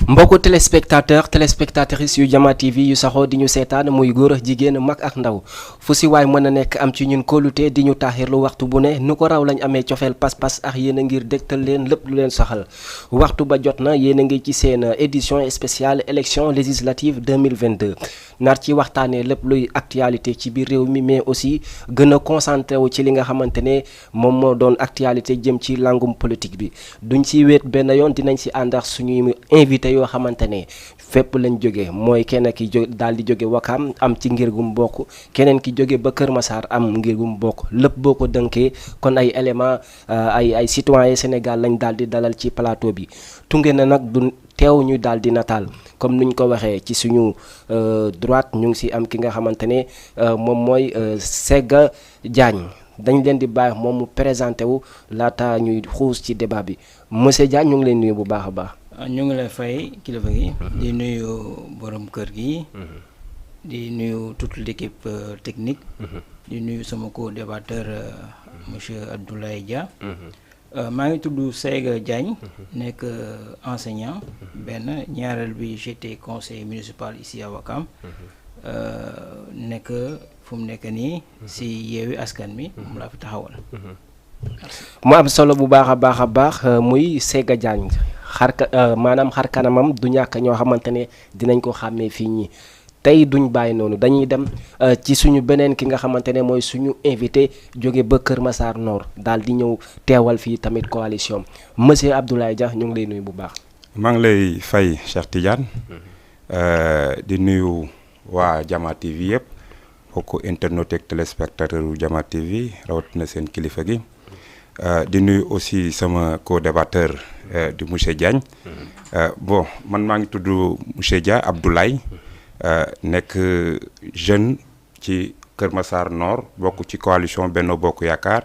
mbokku téléspectatrices yu Jama TV yu saxoo di ñu seetaan muy góor jigéen mag ak ndaw fu si waay mën a nekk am ci ñun kóolute di ñu taaxirlu waxtu bu ne nu ko raw lañ amee cofeel pas-pas ak yéen a ngir dégtal leen lépp lu leen soxal waxtu ba jot na yéen a ngi ci seen édition spéciale élection législative 2022 nar ci waxtaanee lépp luy actualité ci biir réew mi mais aussi gën a concentré wu ci li nga xamante ne moom moo doon actualité jëm ci langum politique bi duñ ci wéet benn yoon dinañ si ànd ak suñuy invité yoo xamante ne fépp lañ jóge mooy kenn ki daal di jóge Wakaam am ci ngir gum bokk keneen ki jóge ba Kër Massar am ngir gum bokk lépp boo ko dënkee kon ay élément ay citoyens Sénégal lañ daal di dalal ci plateau bi tunge na nag du teew ñu daal di nataal comme nuñ ko waxee ci suñu droite ñu ngi si am ki nga xamante ne moom mooy Séga Diagne dañ leen di bàyyi moom mu présenté wu laata ñuy xuus ci débat bi monsieur Diagne ñu ngi leen nuyu bu baax a baax. ñu ngi lay fay kilifa gi. di nuyu borom kër gi. di nuyu toute l'équipe technique. di nuyu sama co-débatteur monsieur Abdoulaye Dia. maa ngi tudd Séga Diagne. nekk enseignant. benn ñaareel bi j'étais conseiller municipal ici à Ouakam. nekk fu mu nekk nii si Yewwi Askan Wi moom laa fi taxawal. mu am solo bu baax a baax muy Séga Diagne maanaam xar kanamam du ñàkk ñoo xamante ne dinañ ko xàmmee fii ñi tey duñ bàyyi noonu dañuy dem ci suñu beneen ki nga xamante ne mooy suñu invité jóge ba Kër Massar Nord daal di ñëw teewal fii tamit coalition monsieur Abdoulaye Dia ñu ngi lay nuyu bu baax. maa ngi lay fay Cheikh Tidiane di nuyu waa Jama TV yëpp bokk internet ak téléspectateur yu Jama TV rawatina seen kilifa gi. di nuyu aussi sama co-débatteur di monsieur Diagne bon man maa ngi tudd monsieur Dia Abdoulaye nekk jeune ci Kër Massar Nord bokk ci coalition Benno Bokk Yaakaar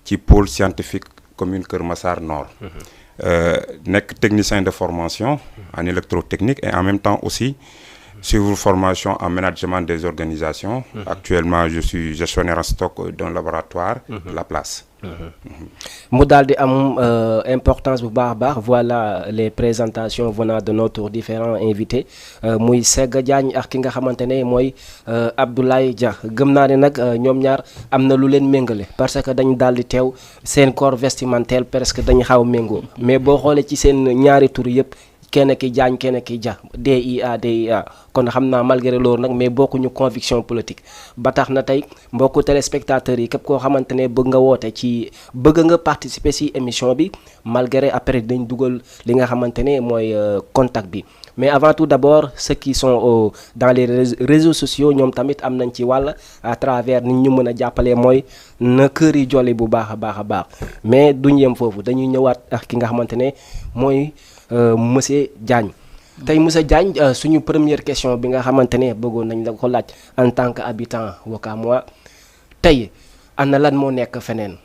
ci pôle scientifique commune Kër Massar Nord nekk technicien de formation en électrotechnique et en même temps aussi suivre formation en management des organisations. Actuellement je suis gestionnaire en stock d'un laboratoire La Place. mu daal di am importance bu baax a baax voilà les présentations venant de notre différents invités muy Séga Diagne ak ki nga xamante ne mooy Abdoulaye Dia gëm naa ne nag ñoom ñaar am na lu leen méngale parce que dañ daal di teew seen corps vestimentaire presque dañu xaw méngoo mais boo xoolee ci seen ñaari tur yëpp kenn ki Diagne kenn ki Dia DIA kon xam naa malgré loolu nag mais bokkuñu conviction politique ba tax na tey mbokku téléspectateurs yi képp koo xamante ne bëgg nga woote ci bëgg nga participer ci émission bi malgré après dañ dugal li nga xamante ne mooy contact bi mais avant tout d'abord ceux qui sont dans les réseaux sociaux ñoom tamit am nañ ci wàll à travers ni ñu mën a jàppalee mooy na kër yi jolli bu baax a baax mais duñ yem foofu dañuy ñëwaat ak ki nga xamante ne mooy monsieur Diagne tey monsieur Diagne suñu première question bi nga xamante ne bëggoon nañ la ko laaj en tant que habitant wakamois tey ana lan moo nekk feneen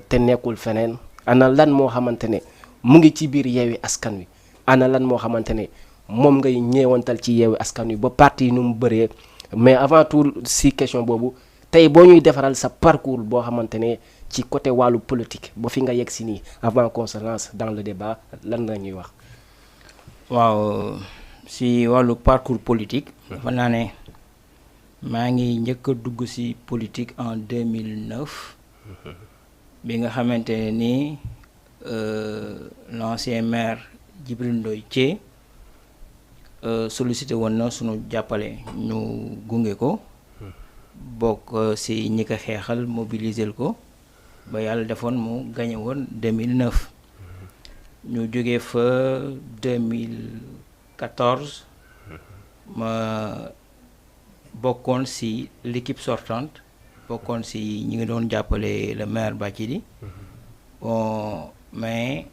te nekkul feneen ana lan moo xamante ne mu ngi ci biir Yewwi Askan Wi ana lan moo xamante ne moom ngay ñeewantal ci Yewwi Askan Wi ba parti yi nu mu bëree mais avant tout si question boobu tey boo ñuy defaral sa parcours boo xamante ne ci côté wàllu politique ba fi nga yegg si nii avant qu'on se lance dans le débat lan la ñuy wax. waaw si wàllu parcours politique. dafa naa ne maa ngi njëkk a dugg si politique en 2009. bi nga xamante ne nii l'ancien maire Djibril Ndoye Thié sollicité woon na sunu jàppale ñu gunge ko. bokk si ñi ko xeexal mobiliser ko. ba yàlla defoon mu gagné woon 2009 ñu jógee fa 2014 ma bokkoon ci l'équipe sortante bokkoon ci ñi ngi doon jàppale le maire Bathily bon mais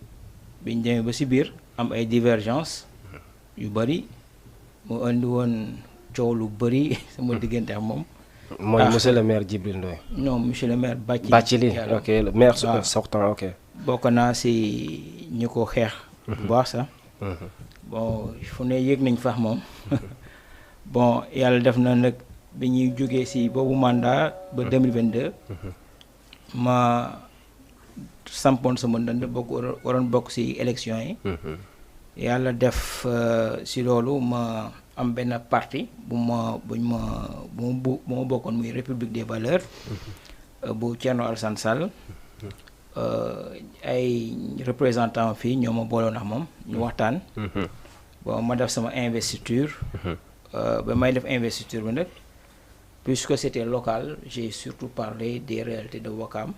biñ demee ba ci biir am ay divergences yu bari mu indi woon coow lu bari sama diggante ak moom. mooy monsieur le maire Djibril Ndoye. non monsieur le maire Bathily ok le maire sortant ok. bokk naa si ñu ko xeex. bu baax sax. bon fu ne yëg nañ fax moom bon yàlla def na nag bi ñuy jógee si boobu mandat ba 2022. ma sampoon sama ndënd waroon bokk si élection yi. yàlla def si loolu ma am benn parti bu ma bokkoon muy République des Valeurs bu Thierno Alassane Sall. Ay représentant fii ñoo ma booloon ak moom ñu waxtaan. Bon ma def sama investiture. ba may def investiture bi nag puisque c'était local j'ai surtout parlé des réalités de Ouakam.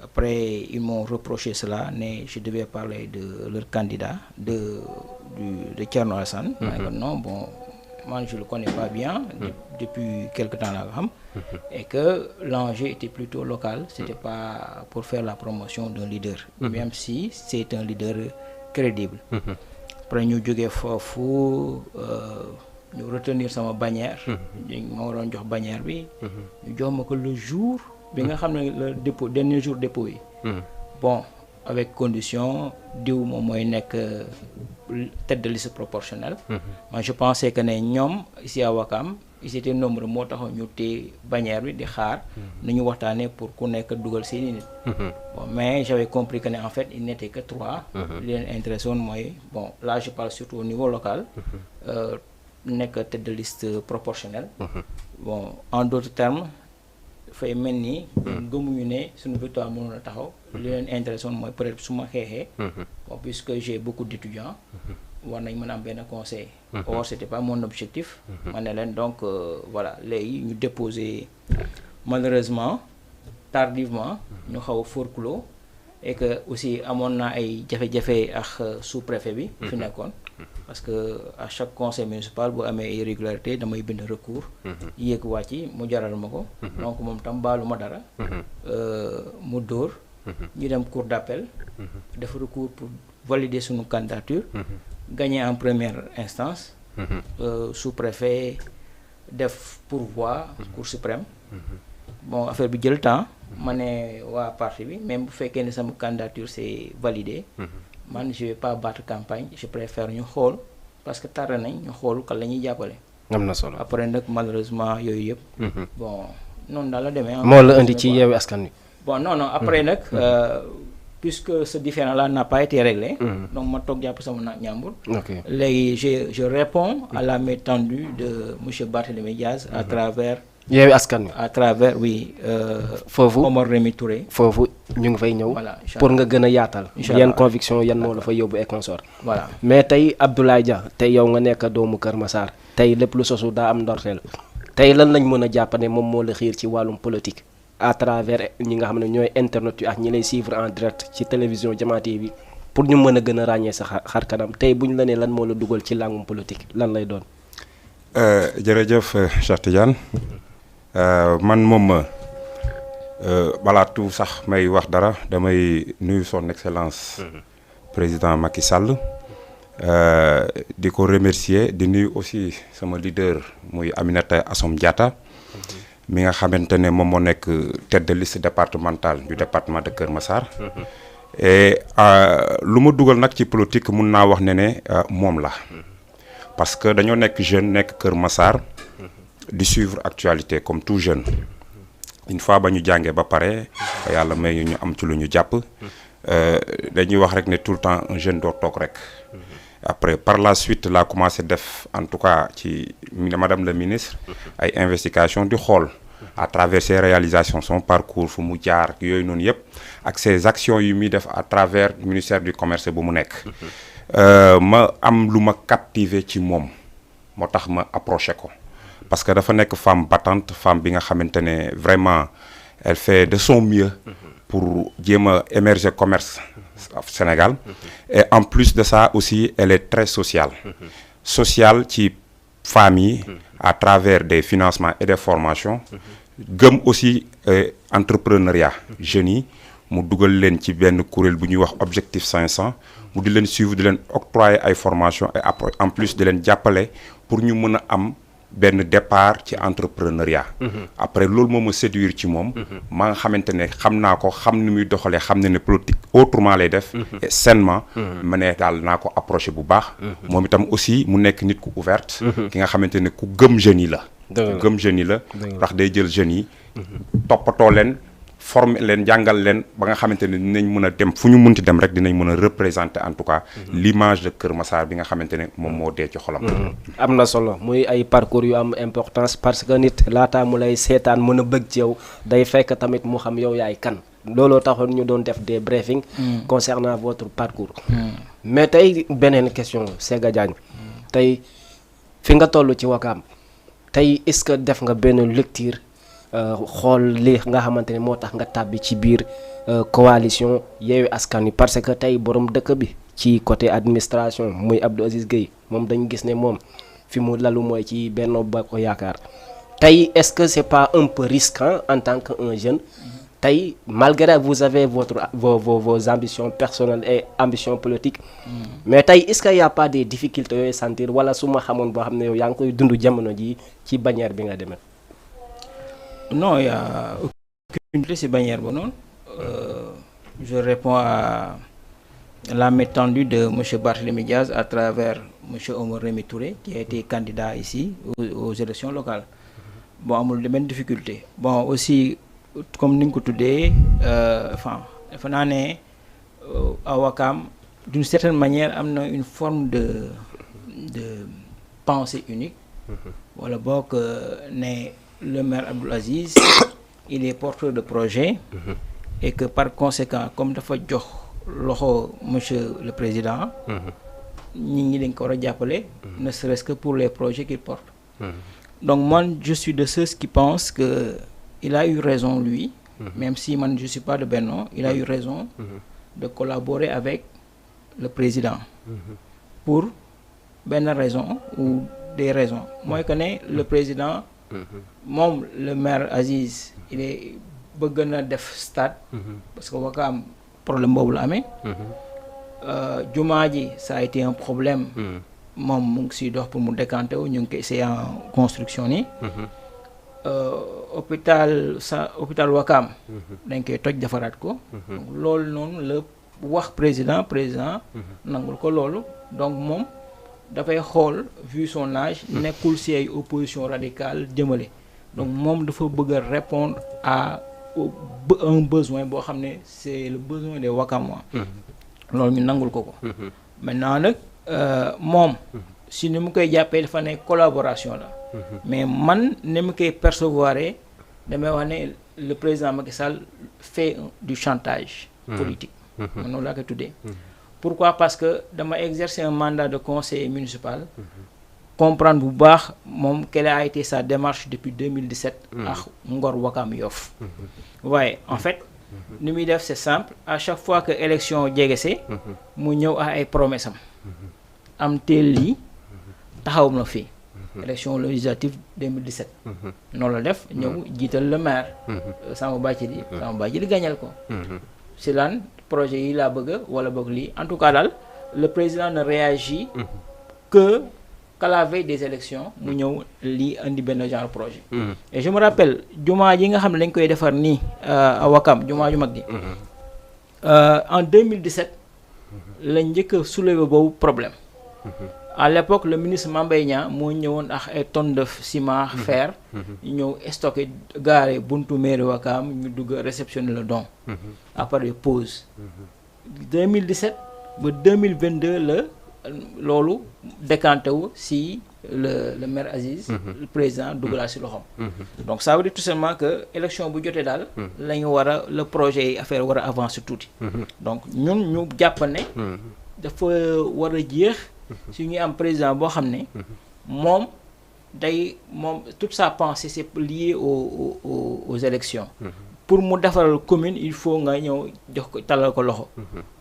Après ils m'ont reproché cela mais je devais parler de leur candidat de Thierno Alassane. Non bon moi je le connais pas bien depuis quelque temps là xam. Et que l'enjeu était plutôt local, c'était pas pour faire la promotion d'un leader, même si c'est un leader crédible. Après ñu jógee foofu ñu retenir sama bannière. ma waroon jox bannière bi. ñu jox ma ko le jour bi nga xam ne le dépôt dernier jour dépôt yi. Bon avec condition diw moom mooy nekk tête de liste proportionnelle. Moi je pensais que ne ñoom ici à Ouakam ils étaient nombreux moo taxoon ñu téye bannière bi di xaar nu ñu waxtaanee pour ku nekk dugal seeni nit. Bon mais j'avais compris que ne en fait il n'était que 3. li leen intéressé woon mooy bon là je parle surtout au niveau local. Nekk tête de liste proportionnelle. Bon en d'autres termes dafay mel ni. gëmuñu ne suñu victoire mënoon a taxaw. li leen intéressé woon mooy peut-être su ma xeexee. Bon puisque j'ai beaucoup d'étudiants. war nañ mën a am benn conseil. Or c'était pas mon objectif. ma ne leen donc voilà léegi ñu déposé malheureusement tardivement ñu xaw a forclos et que aussi amoon naa ay jafe-jafe ak sous-préfet bi. fi nekkoon parce que à chaque conseil municipal bu amee irrégularité damay bind recours. yéeg wàcc mu jaral ma ko. donc moom tam baalu ma dara. mu dóor. ñu dem cour d'appel. def recours pour valider suñu candidature. Gagné en première instance. Sous-préfet def pourvoi cour suprême. Bon affaire bi jël temps. ma ne waa parti bi même bu fekkee ne sama candidature c'est validé. man je vais pas battre campagne je préfère ñu xool parce que tardé nañ ñu xool kan la ñuy jàppale. am na solo après nag malheureusement yooyu yëpp. bon noonu daal la demee. moo la indi ci Yewwi Askan Wi. bon non après nag. Puisque ce différend-là n'a pas été réglé. Donc ma toog jàpp sama naaj ñàmbur. Léegi je réponds à la main tendue de monsieur Barthélémy Diaz à travers. Yewwi Askan Wi. à travers oui. foofu Omar Rémy Touré. foofu ñu ngi fay ñëw. voilà pour nga gën a yaatal. yan conviction yan moo la fa yóbbu et consort. Voilà mais tey Abdoulaye Dia tey yow nga nekk doomu Kër Massar tey lépp lu sosu daa am ndorteel tey lan lañ mën a jàpp ne moom moo la xiir ci wàllum politique. À travers ñi nga xam ne ñooy internet yu ak ñi lay suivre en direct ci télévision Jama TV pour ñu mën a gën a ràññee sa xar kanam tey bu ñu la nee lan moo la dugal ci làngum politique lan lay doon. jërëjëf Cheikh Tidiane man moom balaa tout sax may wax dara damay nuyu son excellence président Macky Sall di ko remercier di nuyu aussi sama leader muy Aminata Assome Diatta. mi nga xamante ne moom moo nekk tête de liste départementale du département de Kër Massar. et lu ma dugal nag ci politique mun naa wax ne moom la. parce que dañoo nekk jeune nekk Kër Massar. di suivre actualité comme tout jeune. une fois ba ñu jàngee ba pare yàlla may ñu am ci lu ñu jàpp. dañuy wax rek ne tout le temps un jeune doo toog rek. après par la suite laa commencé def en tout cas ci madame la ministre ay investigation di xool à travers ses réalisations son parcours fu mu jaar yooyu noonu yëpp ak ses actions yu muy def à travers ministère du commerce bu mu nekk ma am lu ma captivé ci moom moo tax ma approché ko parce que dafa nekk femme battante femme bi nga xamante ne vraiment elle fait de son mieux pour jéem a émerger commerce Sénégal et en plus de ça aussi elle est très sociale sociale ci femmes yi à travers des financements et des formations gëm aussi entrepreneuriat jeunes yi mu dugal leen ci benn kuréel bu ñuy wax objectif 500 mu di leen suivre di leen octroyer ay formations et après en plus di leen jàppale pour ñu mën a am benn départ ci entrepreneuriat. Après loolu moo ma séduire ci moom. maa nga xamante ne xam naa ko xam ni muy doxalee xam ne politique autrement lay def. et sainement. ma ne daal naa ko approché bu baax. moom itam aussi mu nekk nit ku ouverte. ki nga xamante ne ku gëm jeunes yi la. ku gëm jeunes yi la. ndax day jël jeunes yi. toppatoo leen former leen jàngal leen ba nga xamante ne dinañ mën a dem fu ñu munti dem rek dinañ mën a représenter en tout cas l'image de Kër Massar bi nga xamante ne moom moo dee ci xolam. am na solo muy ay parcours yu am importance parce que nit laataa mu lay seetaan mën a bëgg ci yow day fekk tamit mu xam yow yaay kan looloo taxoon ñu doon def des briefings concernant votre parcours. mais tey beneen question Sega Diagne tey fi nga toll ci Wakaam tey est-ce que def nga benn lecture xool li nga xamante ne moo tax nga tàbbi ci biir coalition Yewwi Askan Wi parce que tey borom dëkk bi ci côté administration muy Abdou Aziz Gueye moom dañu gis ne moom fi mu lalu mooy ci Benno Bokk Yaakaar tey est-ce que c'est pas un peu risquant en tant que un jeune tey malgré vous avez vos ambitions personnelles et ambitions politiques mais tey est-ce qu'il y a pas des difficultés yooyu sentir wala su ma xamoon boo xam ne yow yaa ngi koy dund jamono ji ci bannière bi nga demee. Non, il n'y a aucune difficulté bannière. Bon, je réponds à la métendue de M. Barthélémy Diaz à travers M. Omar Rémy Touré, qui a été candidat ici aux élections locales. Bon, il y a des difficultés. Bon, aussi, comme nous l'avons à Wakam, d'une certaine manière, il y a une forme de pensée unique. Voilà, bon, le maire Abdou Aziz, il est porteur de projet et que par conséquent, comme dafa jox loxo monsieur le président, ñi ngi dañ ko war a jàppale, ne serait-ce que pour les projets qu'il porte. Donc moi, je suis de ceux qui pensent que il a eu raison lui, même si moi je suis pas de Benno, il a eu raison de collaborer avec le président pour benn raison ou des raisons. Moi je connais le président. Moom le maire Aziz il est bëgg na def stade parce que Wakaam problème boobu la amee jumaa ji ça a été un problème moom mu ngi siy dox pour mu décanter wu ñu ngi koy c'est en construction nii hôpital Wakaam dañ koy toj defaraat ko loolu noonu la wax président nangul ko loolu donc moom dafay xool vu son âge nekkul ci ay opposition radicale jëmale donc moom dafa bëgg a répondre à un besoin boo xam ne c'est le besoin des Wakamois loolu ñu nangul ko maintenant nag moom si ni mu koy jàppee dafa ne collaboration la mais man ni mu koy percevoir damay wax ne le président Macky Sall fait du chantage politique man noonu laa koy tuddee. Pourquoi? Parce que dama exercer un mandat de conseiller municipal comprendre bu baax moom quelle a été sa démarche depuis 2017 ak Ngor Wakam Yoff waaye en fait ni muy def c'est simple à chaque fois que élection jegesee mu ñëw ak ay promesse am teel lii taxaw na fii élection législative 2017 noonu la def ñëw jiital le maire Samba Bathily gagnal ko si lan projet yi laa bëgg wala bëgg lii en tout cas daal le président ne réagit qu'à la veille des élections mu ñëw lii indi benn genre projet et je me rappelle jumaa ji nga xam ne dañ koy defar nii à Wakam jumaa ju mag ji en 2017 lañ njëkk a soulever boobu problème à l'époque le ministre Mame Mbaye Niang moo ñëwoon ak ay tonnes de ciment fer ñëw stocké garé buntu mairie Wakam ñu dugg réceptionner le don après pause 2017 ba 2022 la loolu décanté wu si le maire Aziz le président duggalaa si loxom donc ça veut dire tout simplement que élection bu jotee daal la ñu war a le projet yi affaire war a avancer tuuti donc ñun ñu jàpp ne dafa war a jeex si ñuy am président boo xam ne moom toute sa pensée c'est lié aux élections pour mu defaral commune il faut nga ñëw jox ko talal ko loxo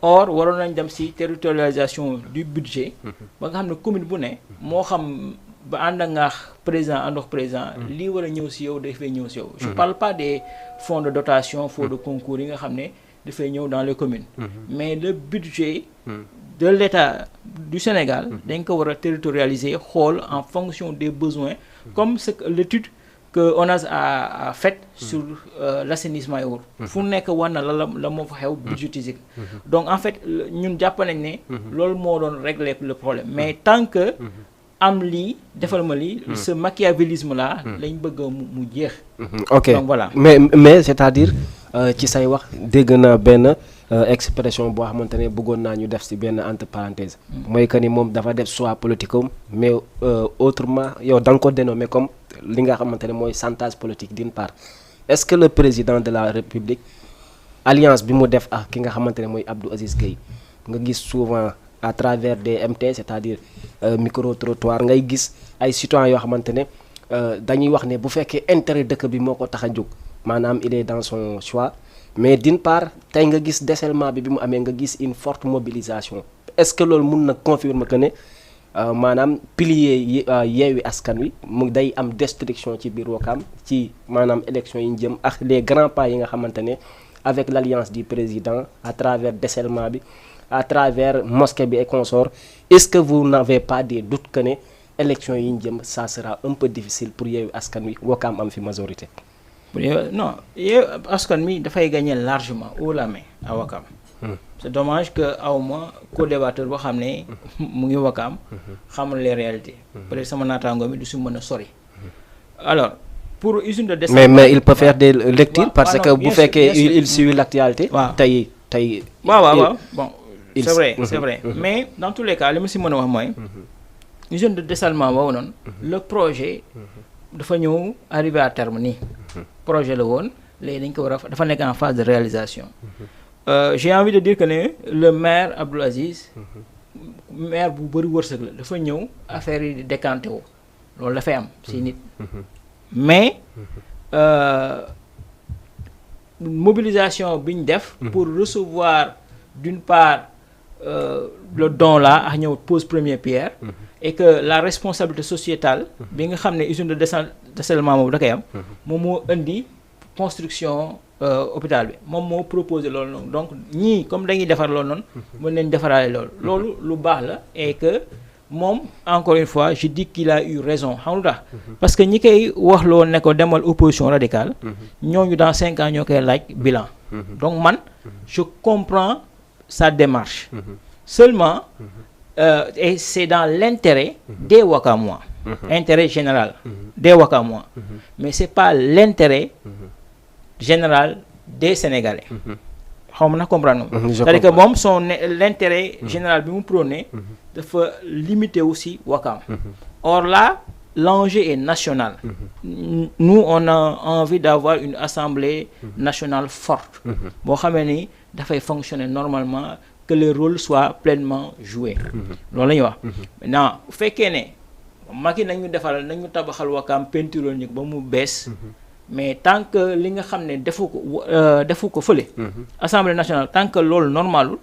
or waroon nañ dem ci territorialisation du budget ba nga xam ne commune bu ne moo xam ba ànd nga président àndox président lii war a ñëw ci yow dafay ñëw ci yow je parle pas des fonds de dotation fonds de concours yi nga xam ne dafay ñëw dans les communes mais le budget de l'État du Sénégal dañ ko war a territorialiser xool en fonction des besoins comme ce que l'étude que ONAS a fait sur l'assainissement et autres fu nekk war na la moo fa xew budgétiser donc en fait ñun jàpp nañ ne loolu moo doon régler le problème mais tant que am lii defal ma lii ce machiavélisme là lañ bëgg mu jeex ok donc voilà mais c'est-à-dire ci say wax dégg naa benn expression boo xamante ne bëggoon naa ñu def ci benn entre parenthèse mooy que ni moom dafa def choix politique am mais autrement yow da nga ko dénommé comme li nga xamante ne mooy chantage politique d'une part est-ce que le président de la République alliance bi mu def ak ki nga xamante ne mooy Abdou Aziz Gueye nga gis souvent à travers des MT c'est-à-dire micro-trottoir ngay gis ay citoyens yoo xamante ne dañuy wax ne bu fekkee intérêt dëkk bi moo ko tax a jóg maanaam il est dans son choix mais d'une part tey nga gis décèlement bi mu amee nga gis une forte mobilisation est-ce que loolu mun na confirmer que ne maanaam pilier Yewwi Askan Wi mu day am destruction ci biir Ouakam ci maanaam élection yi ñu jëm ak les grands pas yi nga xamante ne avec l'alliance du président à travers décèlement bi à travers mosquée bi et consorts est-ce que vous n'avez pas des doutes que ne élection yi ñu jëm ça sera un peu difficile pour Yewwi Askan Wi Ouakam am fi majorité. Non Yewwi Askan Wi dafay gagner largement haut la main à Ouakam. C'est dommage que awma co-débatteur boo xam ne mu ngi Ouakam xamul les réalités. peut-être sama naataango mi du si mën a sori. alors pour usine de décembre. mais il peut faire des lectures parce que bu fekkee il suit l'actualité. waaw tey. waaw bon c'est vrai mais dans tous les cas li ma si mën a wax mooy. usine de dessalement boobu noonu. le projet dafa ñëw arrivé à terme nii. projet la woon léegi dañ ko war a dafa nekk en phase de réalisation. J'ai envie de dire que ne le maire Abdou Aziz maire bu bëri wërsëg la dafa ñëw affaire yi di décanté wu loolu dafay am si nit mais mobilisation bi ñu def pour recevoir d'une part le don là ak ñëw pose première pierre et que la responsabilité sociétale bi nga xam ne usine de dessalement boobu da koy am moom moo indi construction hôpital bi moom moo proposé loolu noonu donc ñii comme dañuy defar loolu noonu mën nañ defaraale loolu lu baax la et que moom encore une fois je dis qu'il a eu raison xam nga parce que ñi koy wax loo ne ko demal opposition radicale ñooñu dans 5 ans ñoo koy laaj bilan donc man je comprends sa démarche seulement et c'est dans l'intérêt des Ouakamois intérêt général des Ouakamois mais c'est pas l'intérêt général des Sénégalais xaw ma na comprendre c'est-à-dire que moom l'intérêt général bi mu prôné dafa limité aussi Ouakam or là l'enjeu est national nous on a envie d'avoir une assemblée nationale forte boo xamee ni dafay fonctionner normalement que le rôle soit pleinement joué loolu la ñuy wax maintenant bu fekkee ne Macky nañu tabaxal Ouakam peinture ñu ba mu bees mais tant que li nga xam ne defu ko fële assemblée nationale tant que loolu normalul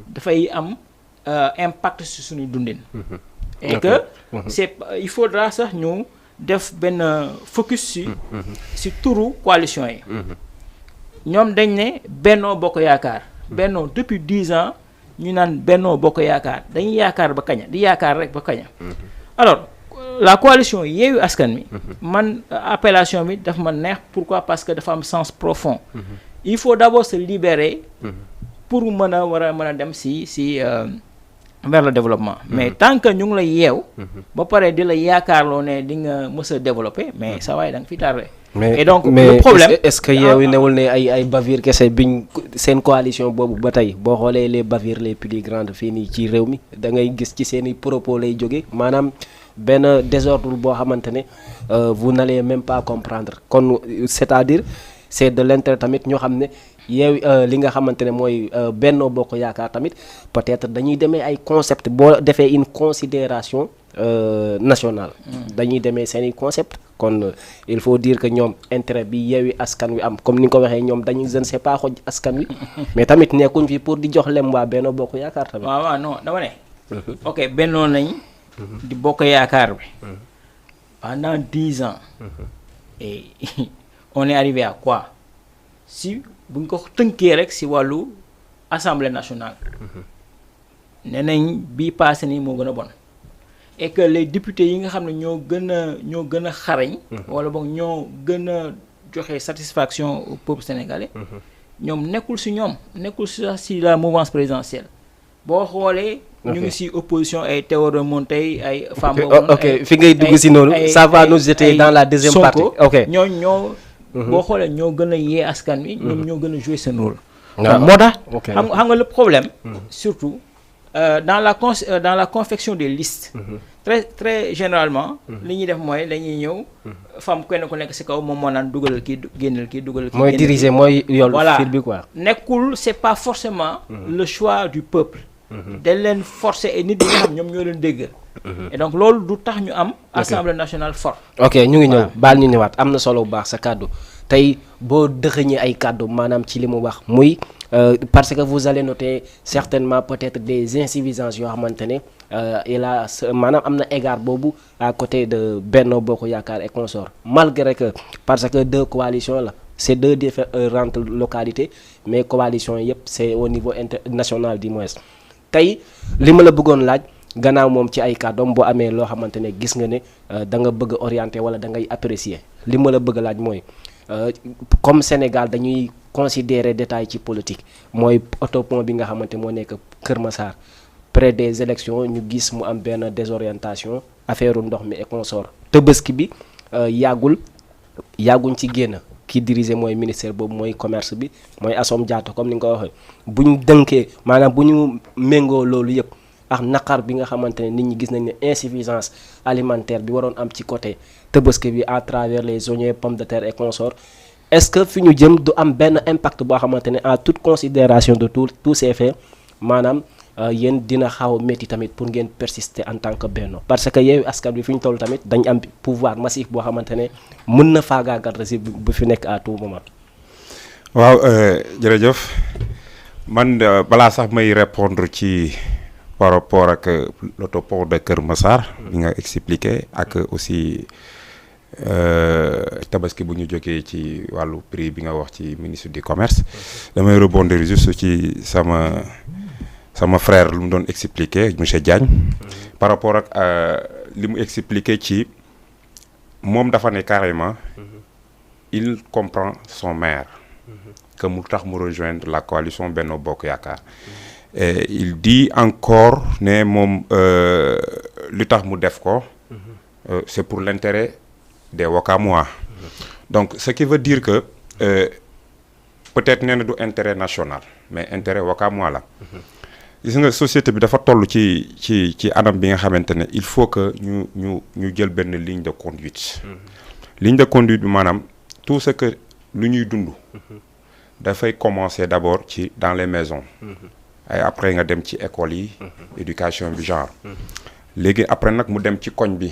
dafay am impact sur suñu dundin et que il faudra sax ñu def benn focus si turu coalition yi ñoom dañ ne Benno Bokk Yaakaar Benno depuis 10 ans ñu naan Benno Bokk Yaakaar dañuy yaakaar ba kaña di yaakaar rek ba kaña alors la coalition Yewwi Askan Wi man appellation bi daf ma neex pourquoi parce que dafa am sens profond il faut d'abord se libérer pour mën a dem si vers le développement mais tant que ñu ngi la yeew ba pare di la yaakaarloo ne di nga mës a développer mais ça waaye da nga fi tardé et donc le problème est-ce que Yewwi newul ne ay bavure kese biñ seen coalition boobu ba tey boo xoolee les bavures les plus grandes fii nii ci réew mi da ngay gis ci seen i propos lay jóge maanaam benn désordre boo xamante ne vous n'allez même pas comprendre kon c'est-à-dire c'est de l'intérêt tamit ñoo xam ne Yewwi li nga xamante ne mooy Benno Bokk Yaakaar tamit peut-être dañuy demee ay concept boo defee une considération nationale dañuy demee seeni concept kon il faut dire que ñoom intérêt bi Yewwi Askan Wi am comme ni nga ko waxee ñoom dañuy je ne sais pas xoj askan wi mais tamit nekkuñ fi pour di jox lem waa Benno Bokk Yaakaar tamit waaw non dama ne ok bennoo nañ di bokk yaakaar bi pendant 10 ans et on est arrivé à quoi si buñ ko tënkee rek si wàllu assemblée nationale nee nañ bii passé nii moo gën a bon et que les députés yi nga xam ne ñoo gën a xarañ wala boog ñoo gën a joxe satisfaction au peuple sénégalais ñoom nekkul si la mouvance présidentielle boo xoolee ñu ngi ci opposition ay Théodore Monteil ay femmes ok fi ngay dugg ci noonu ça va nous jeter dans la deuxième partie ok ñoo boo xoolee ñoo gën a yee askan wi. ñoom ñoo gën a jouer seen rôle. waaw moo tax. ok xam nga le problème. surtout dans la confection des listes. très généralement. li ñuy def mooy dañuy ñëw. femme kenn ku nekk ci kaw moom moo naan dugalal kii génnal kii dugalal kii. mooy diriger mooy yool fil bi quoi. nekkul c'est pas forcément. le choix du peuple. dañ leen forcer et nit ñi nga xam ñoom ñoo leen dégg. et donc loolu du tax ñu am. assemblée nationale forte. ok ñu ngi ñëw baal ñu ñëwaat am na solo bu baax sa kàddu tey boo dëxëñee ay kàddu maanaam ci li mu wax muy parce que vous allez noter certainement peut-être des insuffisances yoo xamante ne il a maanaam am na égard boobu à côté de Benno Bokk Yaakaar et consorts malgré que parce que deux coalitions la c'est deux différentes localités mais coalition yëpp c'est au niveau international du moins tey li ma la bëggoon laaj gannaaw moom ci ay kàddoom boo amee loo xamante ne gis nga ne da nga bëgg orienter wala da ngay apprécier li ma la bëgg laaj mooy comme Sénégal dañuy considérer détail ci politique mooy autopont bi nga xamante moo nekk Kër Massar près des élections ñu gis mu am benn désorientation affaire ndox mi et consort Tabaski bi yàgguñ ci génn ki diriger mooy ministère boobu mooy commerce bi mooy Assome Diatta comme ni nga ko waxee bu ñu dënkee maanaam bu ñu méngoo loolu yëpp ak naqar bi nga xamante ne nit ñi gis nañ ne insuffisance alimentaire bi waroon am ci côté Tabaski bi à travers les oignons pommes de terre et consorts est-ce que fi ñu jëm du am benn impact boo xamante ne en toute considération de tous ces faits maanaam yéen dina xaw a métti tamit pour ngeen persister en tant que Benno parce que Yewwi Askan Wi fi ñu toll tamit dañ am pouvoir massif boo xamante ne mën na faagaagal régime bu fi nekk à tout moment. waaw jërëjëf man balaa sax may répondre ci par rapport ak l'autopont de Kër Massar bi nga expliqué ak aussi Tabaski bu ñu jógee ci wàllu prix bi nga wax ci ministre du commerce damay rebondir juste ci sama frère lu mu doon expliqué monsieur Diagne par rapport ak li mu expliqué ci moom dafa ne carrément il comprend son maire que mu tax mu rejoindre la coalition Benno Bokk Yaakaar et il dit encore ne moom lu tax mu def ko c'est pour l'intérêt des Wakamois donc ce qui veut dire que peut-être nee na du intérêt national mais intérêt Wakamois la gis nga société bi dafa toll ci anam bi nga xamante ne il faut que ñu jël benn ligne de conduite ligne de conduite bi maanaam tout ce que lu ñuy dund dafay commencer d'abord ci dans les maisons ay après nga dem ci école yi éducation bi genre léegi après nag mu dem ci koñ bi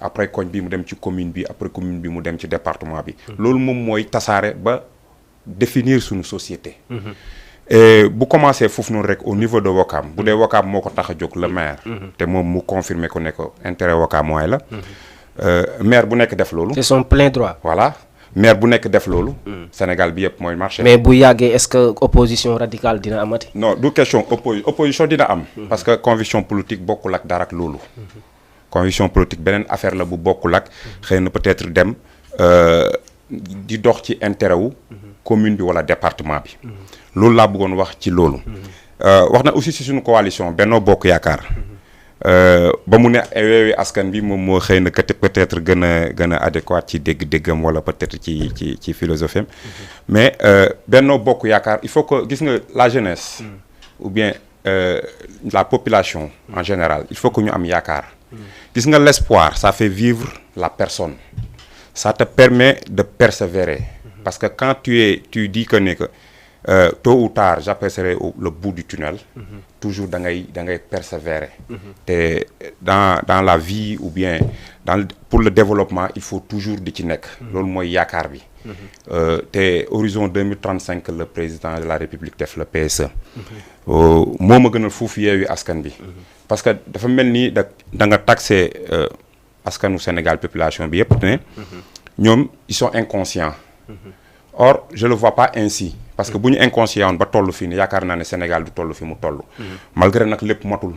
après koñ bi mu dem ci commune bi après commune bi mu dem ci département bi loolu moom mooy tasaare ba définir suñu société et bu commencé foofu noonu rek au niveau de Ouakam bu dee Ouakam moo ko tax a jóg le maire te moom mu confirmer ko ne ko intérêt Ouakam mooy la maire bu nekk def loolu c'est son plein droit voilà maire bu nekk def loolu Sénégal bi yëpp mooy marché mais bu yàggee est-ce que opposition radicale dina amati non du question opposition dina am parce que conviction politique bokkul ak dara ak loolu conviction politique beneen affaire la bu bokkul ak xëy na peut-être dem di dox ci intérêt wu commune bi wala département bi loolu laa bëggoon wax ci loolu wax na aussi ci suñu coalition Benno Bokk Yaakaar ba mu ne Yewwi Askan Wi moom moo xëy na peut-être gën a adéquat ci dégg-déggam wala peut-être ci philosophie am mais Benno Bokk Yaakaar il faut que gis nga la jeunesse ou bien la population en général il faut que ñu am yaakaar gis nga l'espoir ça fait vivre la personne ça te permet de persévérer parce que quand tu dis que ne que tôt ou tard j'apercevrai le bout du tunnel toujours da ngay persévérer te dans la vie ou bien pour le développement il faut toujours di ci nekk loolu mooy yaakaar bi te horizon 2035 le président de la République def le PSE moo ma gënal foofu Yewwi Askan Wi parce que dafa mel ni da nga taxé askanu Sénégal population bi yëpp ne ñoom ils sont inconscients or je le vois pas ainsi parce que bu ñu inconscient woon ba toll fii ni yaakaar naa ne Sénégal du toll fi mu toll malgré nag lépp matul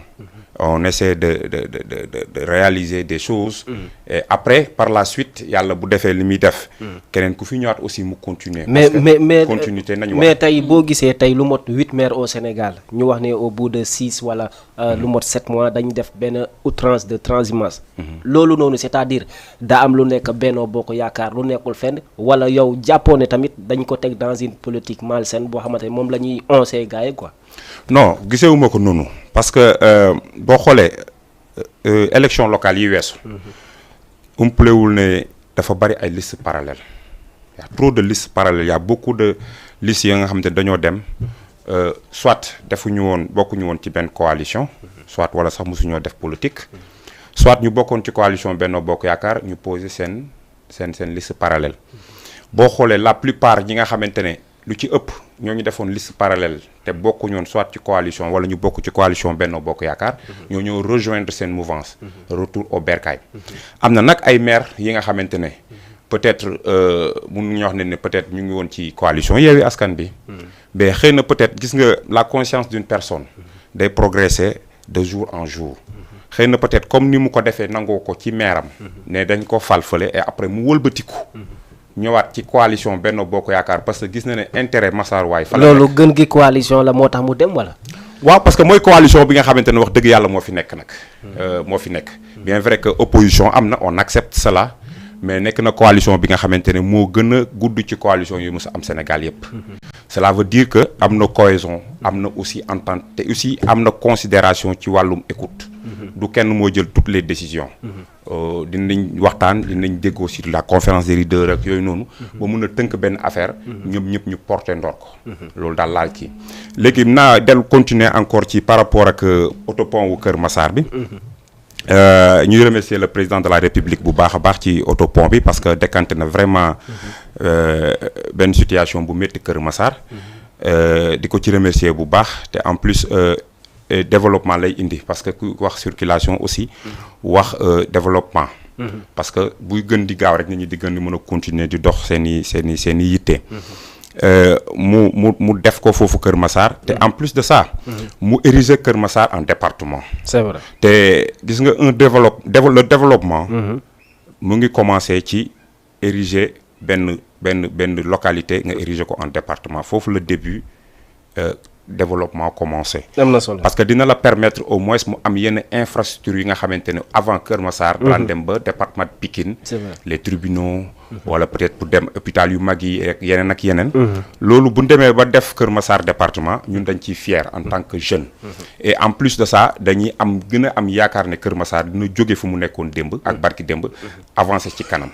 on essaie de réaliser des choses. Et après par la suite yàlla bu defee li muy def. keneen ku fi ñëwaat aussi mu continuer. mais continuité nañu wax. mais tey boo gisee tey lu mot 8 maires au Sénégal ñu wax ne au bout de 6 wala lu mot 7 mois dañu def benn outrance de transhumance. loolu noonu c'est-à-dire daa am lu nekk Benno Bokk Yaakaar lu nekkul fenn wala yow jàppoo ne tamit dañ ko teg dans une politique malsaine boo xamante ne moom la ñuy oncer gars yi quoi. non gisewuma ko noonu parce que boo xoolee élection locale yi weesu. umpalewul ne dafa bari ay listes parallèles y a trop de listes parallèles y a beaucoup de listes yi nga xamante ne dañoo dem soit bokkuñu woon ci benn coalition. soit wala sax mosuñoo def politique. soit ñu bokkoon ci coalition Benno Bokk Yaakaar ñu poser seen liste parallèle boo xoolee la plupart ñi nga xamante ne lu ci ëpp ñoo ñu defoon liste parallèle te bokkuñu woon soit ci coalition wala ñu bokk ci coalition Benno Bokk Yaakaar ñoo ñëw rejoindre seen mouvance retour au bercail. am na nag ay maires yi nga xamante ne peut-être mun ñu wax ne peut-être ñu ngi woon ci coalition Yewwi Askan Bi mais xëy na peut-être gis nga la conscience d'une personne day progresser de jour en jour. xëy na peut-être comme ni mu ko defee nangoo ko ci meeram ne dañ ko falfale et après mu wëlbatiku ñëwaat ci coalition Benno Bokk Yaakaar parce que gis na ne intérêt Massar Waay fa la loolu gën gi coalition la moo tax mu dem wala. waaw parce que mooy coalition bi nga xamante ne wax dëgg yàlla moo fi nekk nag. moo fi nekk bien vrai que opposition am na on accepte cela mais nekk na coalition bi nga xamante ne moo gën a gudd ci coalition yu mës a am Sénégal yépp cela veut dire que am na cohésion am na aussi entente te aussi am na considération ci wàllum écoute. du kenn moo jël toutes les décisions. dinañ waxtaan dinañ déggoo sur la conférence des leaders ak yooyu noonu. ba mun a tënk benn affaire. ñoom ñëpp ñu porter ndoor ko. loolu daal laal kii léegi naa dellu continuer encore ci par rapport ak autopont wu Kër Massar bi. ñuy remercier le président de la République bu baax a baax ci autopont bi parce que décanté na vraiment benn situation bu métti Kër Massar. di ko ci remercier bu baax te en plus. Développement lay indi parce que ku wax circulation aussi wax développement parce que buy gën di gaaw rek nit ñi di gën di mën a continuer di dox seen i yitte mu def ko foofu Kër Massar te en plus de ça mu ériger Kër Massar en département. C'est vrai te gis nga le développement mu ngi commencer ci ériger benn localité nga ériger ko en département foofu le début développement commencé. am na solo parce que dina la permettre au moins mu am yenn infrastructures yi nga xamante ne avant Kër Massar. daan dem ba département de Pikine. c'est vrai les tribunaux. wala peut-être pour dem hôpital yu mag yi rek yeneen ak yeneen. loolu bu ñu demee ba def Kër Massar département ñun dañ ciy fier en tant que jeune. et en plus de ça dañuy gën a am yaakaar ne Kër Massar dina jóge fu mu nekkoon démb. ak barki démb avancer ci kanam.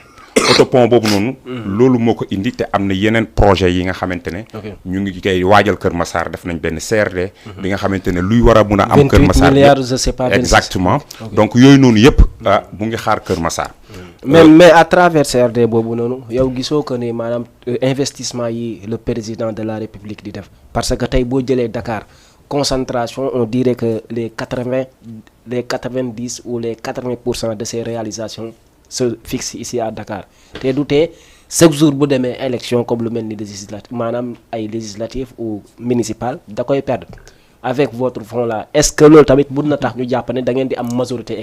autopont boobu noonu. loolu moo ko indi te am na yeneen projet yi nga xamante ne. ñu ngi koy waajal Kër Massar def nañ benn CRD. bi nga xamante ne luy war a mun a am. Kër Massar 28 milliards je sais pas. exactement donc yooyu noonu yëpp mu ngi xaar Kër Massar. mais à travers CRD boobu noonu yow gisoo ko ne maanaam investissement yi le président de la République di def parce que tey boo jëlee Dakar concentration on dirait que les 90 ou les 80% de ces réalisations. se fixe ici à Dakar te du tee chaque jour bu demee élection comme lu mel ni législative maanaam ay législative ou municipal da koy perdre avec votre fonds là est-ce que loolu tamit mun na tax ñu jàpp ne da ngeen di am majorité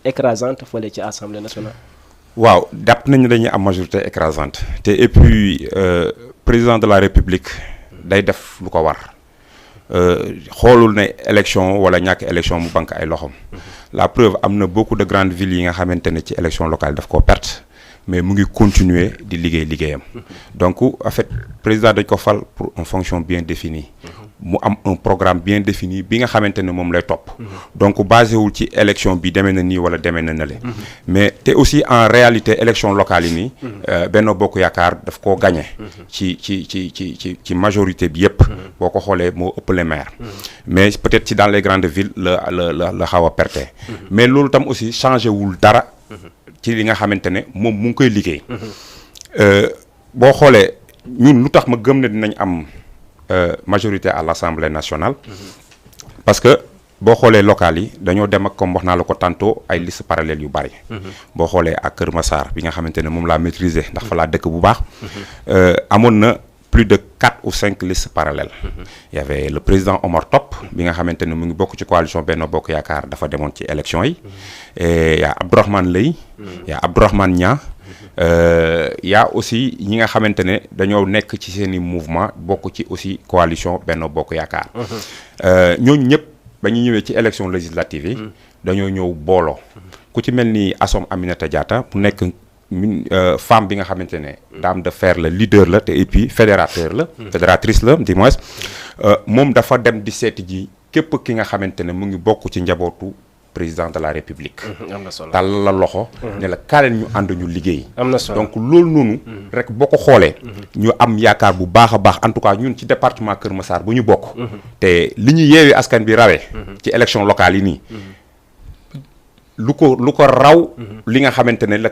écrasante fële ci Assemblée nationale. waaw jàpp nañu dañuy am majorité écrasante te et puis président de la République day def lu ko war xoolul ne élection wala ñàkk élection mu banque ay loxoom. La preuve am na beaucoup de grandes villes yi nga xamante ne ci élection locale daf koo perte mais mu ngi continuer di liggéeyam donc en fait président dañ ko fal pour une fonction bien définie mu am un programme bien défini bi nga xamante ne moom lay topp donc basé wul ci élection bi demee na nii wala demee na nale mais te aussi en réalité élection locale yi nii Benno Bokk Yaakaar daf koo gagné ci majorité bi yépp boo ko xoolee moo ëpp les maires mais peut-être ci dans les grandes villes la xaw a perte mais loolu tam aussi changé wul dara ci li nga xamante ne moom mu ngi koy liggéey boo xoolee ñun lu tax ma gëm ne dinañ am majorité à l'Assemblée nationale parce que boo xoolee locales yi dañoo dem ak comme wax naa la ko tantôt ay listes parallèles yu bari boo xoolee ak Kër Massar bi nga xamante ne moom laa maîtriser ndax fa laa dëkk bu baax amoon na plus de 4 ou 5 listes parallèles. Il y avait le président Omar Top bi nga xamante ne mu ngi bokk ci coalition Benno Bokk Yaakaar dafa demoon ci élection yi. Et il y a Abdourahmane Leye. Il y a Abdourahmane Nia. Il y a aussi ñi nga xamante ne dañoo nekk ci seeni mouvement bokk ci aussi coalition Benno Bokk Yaakaar. ñooñu ñëpp ba ñu ñëwee ci élection législative yi. dañoo ñëw booloo. ku ci mel ni Assom Aminata Diatta bu nekk femme bi nga xamante ne dame de fer la leader la te et puis fédérateur la. fédératrice la du moins moom dafa dem di seeti ji képp ki nga xamante ne mu ngi bokk ci njabootu président de la république. am na solo tàll la loxo. ne la kaaleen ñu ànd ñu liggéey. am na solo donc loolu noonu. rek boo ko xoolee. ñu am yaakaar bu baax a baax en tout cas ñun ci département Kër Massar bu ñu bokk. te li ñu yeewee askan bi rawee. ci élection locale yi nii. lu ko raw. li nga xamante ne la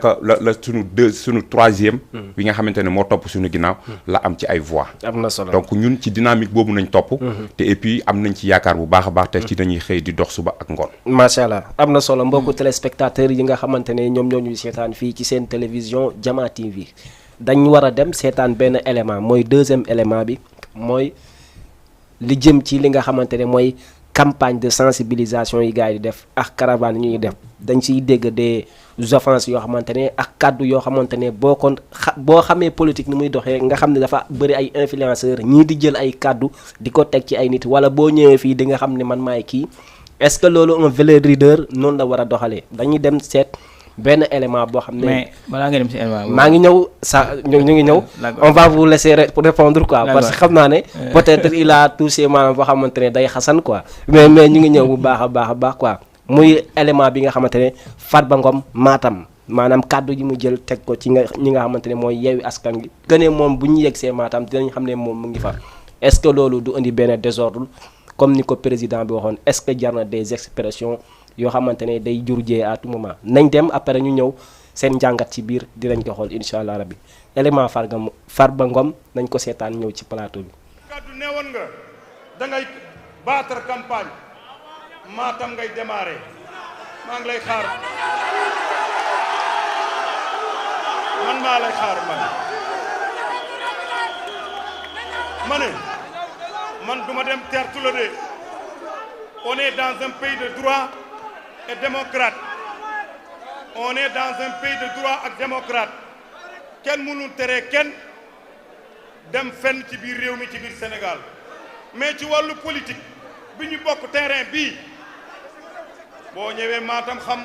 suñu troisième. bi nga xamante ne moo topp suñu ginnaaw. la am ci ay voix. am na solo donc ñun ci dynamique boobu nañ topp. te et puis am nañ ci yaakaar bu baax a baax te ci dañuy xëy di dox suba ak ngoon. macha allah am na solo mbokku téléspectateurs yi nga xamante ne ñoom ñoo ñuy seetaan fii ci seen télévision Jama TV dañ war a dem seetaan benn élément mooy deuxième élément bi mooy li jëm ci li nga xamante ne mooy. campagne de sensibilisation yi gars yi di def ak caravane yi ñuy def dañ siy dégg des offenses yoo xamante ne ak kàddu yoo xamante ne boo xamee politique ni muy doxee nga xam ne dafa bëri ay influenceurs ñii di jël ay kàddu di ko teg ci ay nit wala boo ñëwee fii di nga xam ne man maay kii est-ce que loolu un vrai leader noonu la war a doxalee dañuy dem seet benn élément boo xam ne. mais balaa nga dem si élément maa ngi ñëw ñu ngi ñëw. on va vous laisser répondre quoi. parce que xam naa ne. peut-être il a touché maanaam boo xamante ne day xasan quoi. mais ñu ngi ñëw bu baax a baax quoi. muy élément bi nga xamante ne Farba Ngom Matam maanaam kàddu ji mu jël teg ko ci ñi nga xamante ne mooy Yewwi Askan Wi. que ne moom bu ñu yegsee Matam dinañ xam ne moom mu ngi fa. est-ce que loolu du indi benn désordre comme ni ko président bi waxoon est-ce que jar na des expressions. yoo xamante ne day jur jee à tout moment nañ dem après ñu ñëw seen njàngat ci biir dinañ ko xool incha allah rabbi élément Farba Ngom nañ ko seetaan ñëw ci plateau bi. kaddu neewoon nga da ngay battre campagne Matam ngay démarrer maa ngi lay xaar man maa lay xaar ma ne man duma dem tertu la de on est dans un pays de droit et démocrate on est dans un pays de droit ak démocrate kenn mënul tere kenn dem fenn ci biir réew mi ci biir Sénégal mais ci wàllu politique bi ñu bokk terrain bii boo ñëwee Matam xam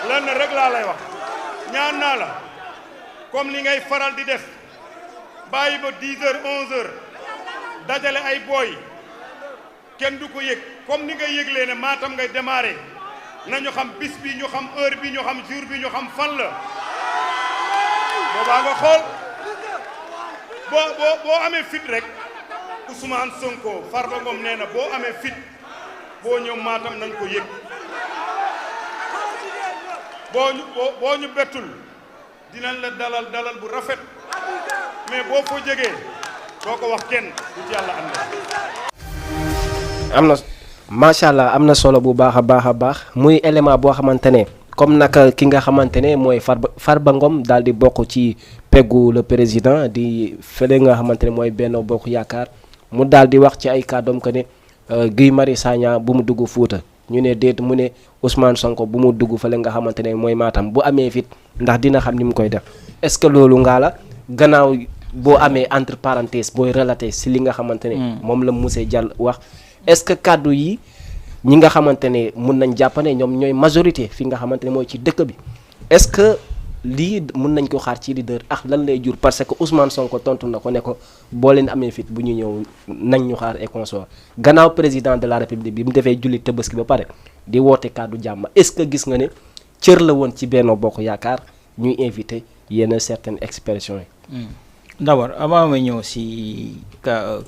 lenn rek laa lay wax ñaan naa la comme li ngay faral di def bàyyi ba 10 heures 11 heures dajale ay booy kenn du ko yëg comme ni nga yëglee ne Matam ngay démarrer nañu xam bis bi ñu xam heure bi ñu xam jour bi ñu xam fan la boobaa nga xool boo amee fit rek Ousmane Sonko Farba Ngom nee na boo amee fit boo ñëw Matam nañ ko yëg boo ñu bettul dinañ la dalal bu rafet mais boo fa jógee doo ko wax kenn du ci yàlla ànd. am na macha allah am na solo bu baax a baax muy élément boo xamante ne comme naka ki nga xamante ne mooy Farba Ngom daal di bokk ci peggu le président di fële nga xamante ne mooy Benno Bokk Yaakaar mu daal di wax ci ay kàddoom que ne Guy Marius Sagna bu mu dugg Fuuta ñu ne déet mu ne Ousmane Sonko bu mu dugg fële nga xamante ne mooy Matam bu amee fit ndax dina xam ni mu koy def est-ce que loolu ngaa la gannaaw boo amee entre parenthèses booy relater si li nga xamante ne moom la monsieur Diall wax est-ce que kàddu yi ñi nga xamante ne mun nañ jàpp ne ñoom ñooy majorité fi nga xamante ne mooy ci dëkk bi est-ce que lii mun nañ ko xaar ci leader ak lan lay jur parce que Ousmane Sonko tontu na ko ne ko boo leen amee fit bu ñu ñëw nañ ñu xaar et consort gannaaw président de la république bi mu defee julli Tabaski ba pare di woote kàddu jàmm est-ce que gis nga ne cër la woon ci Benno Bokk Yaakaar ñuy invité yenn certaines expressions yi. d'abord avant ma ñëw si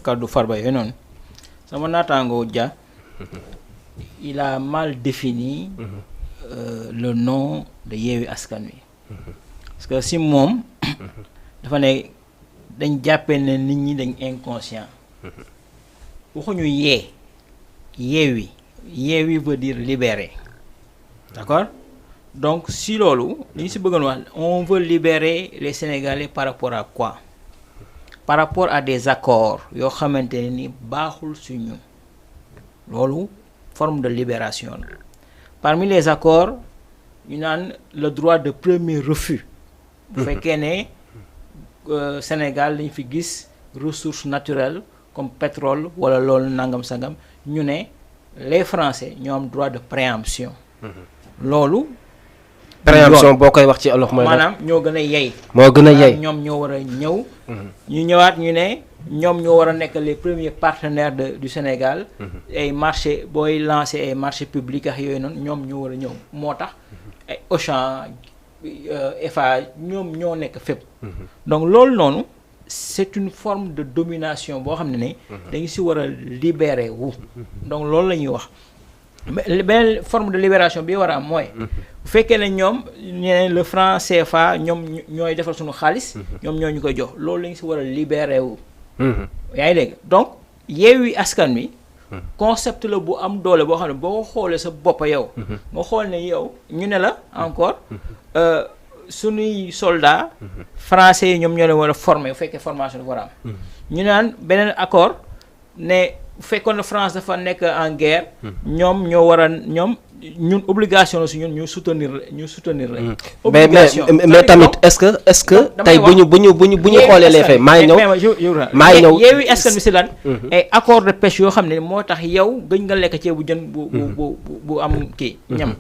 kàddu Farba yooyu noonu sama naataangoo Dia il a mal défini le nom de Yewwi Askan Wi parce que si moom dafa ne dañ jàppee ne nit ñi dañ inconscient waxuñu Yewwi veut dire libérer d'accord donc si loolu li ñu si bëggoon wax on veut libérer les Sénégalais par rapport à quoi par rapport à des accords yoo xamante ne ni baaxul su ñun loolu forme de libération la parmi les accords ñu naan le droit de premier refus bu fekkee ne Sénégal lañ fi gis ressources naturelles comme pétrole wala loolu nangam sangam ñu ne les Français ñoo am droit de préemption loolu préemption boo koy wax ci olof mooy maanaam ñoo gën a yey moo gën a yey ñoom ñoo war a ñëw ñu ñëwaat ñu ne ñoom ñoo war a nekk les premiers partenaires du Sénégal ay marché booy lancer ay marché public ak yooyu noonu ñoom ñoo war a ñëw moo tax ay Auchan FA ñoom ñoo nekk fépp donc loolu noonu c'est une forme de domination boo xam ne dañu si war a libérer wu donc loolu la ñuy wax beneen forme de libération bi war a am mooy bu fekkee ne ñoom ñeneen le franc CFA ñoom ñooy defal suñu xaalis ñoom ñoo ñu koy jox loolu la ñu si war a libérer wu yaa ngi dégg donc Yewwi Askan Wi concept la bu am doole boo xam ne boo xoolee sa bopp yow nga xool ne yow ñu ne la encore suñuy soldats français yi ñoom ñoo leen war a former bu fekkee formation dafa war a am ñu naan beneen accord ne bu fekkoon ne France dafa nekk en guerre ñoom ñoo war a ñoom ñun obligation la si ñun ñu soutenir la obligation mais tamit est-ce que tey bu ñu xoolee les faits maa ngi ñëw Yewwi Askan Wi si lan ay accord de pêche yoo xam ne moo tax yow gëj nga lekk ceebu jën bu am kii ñam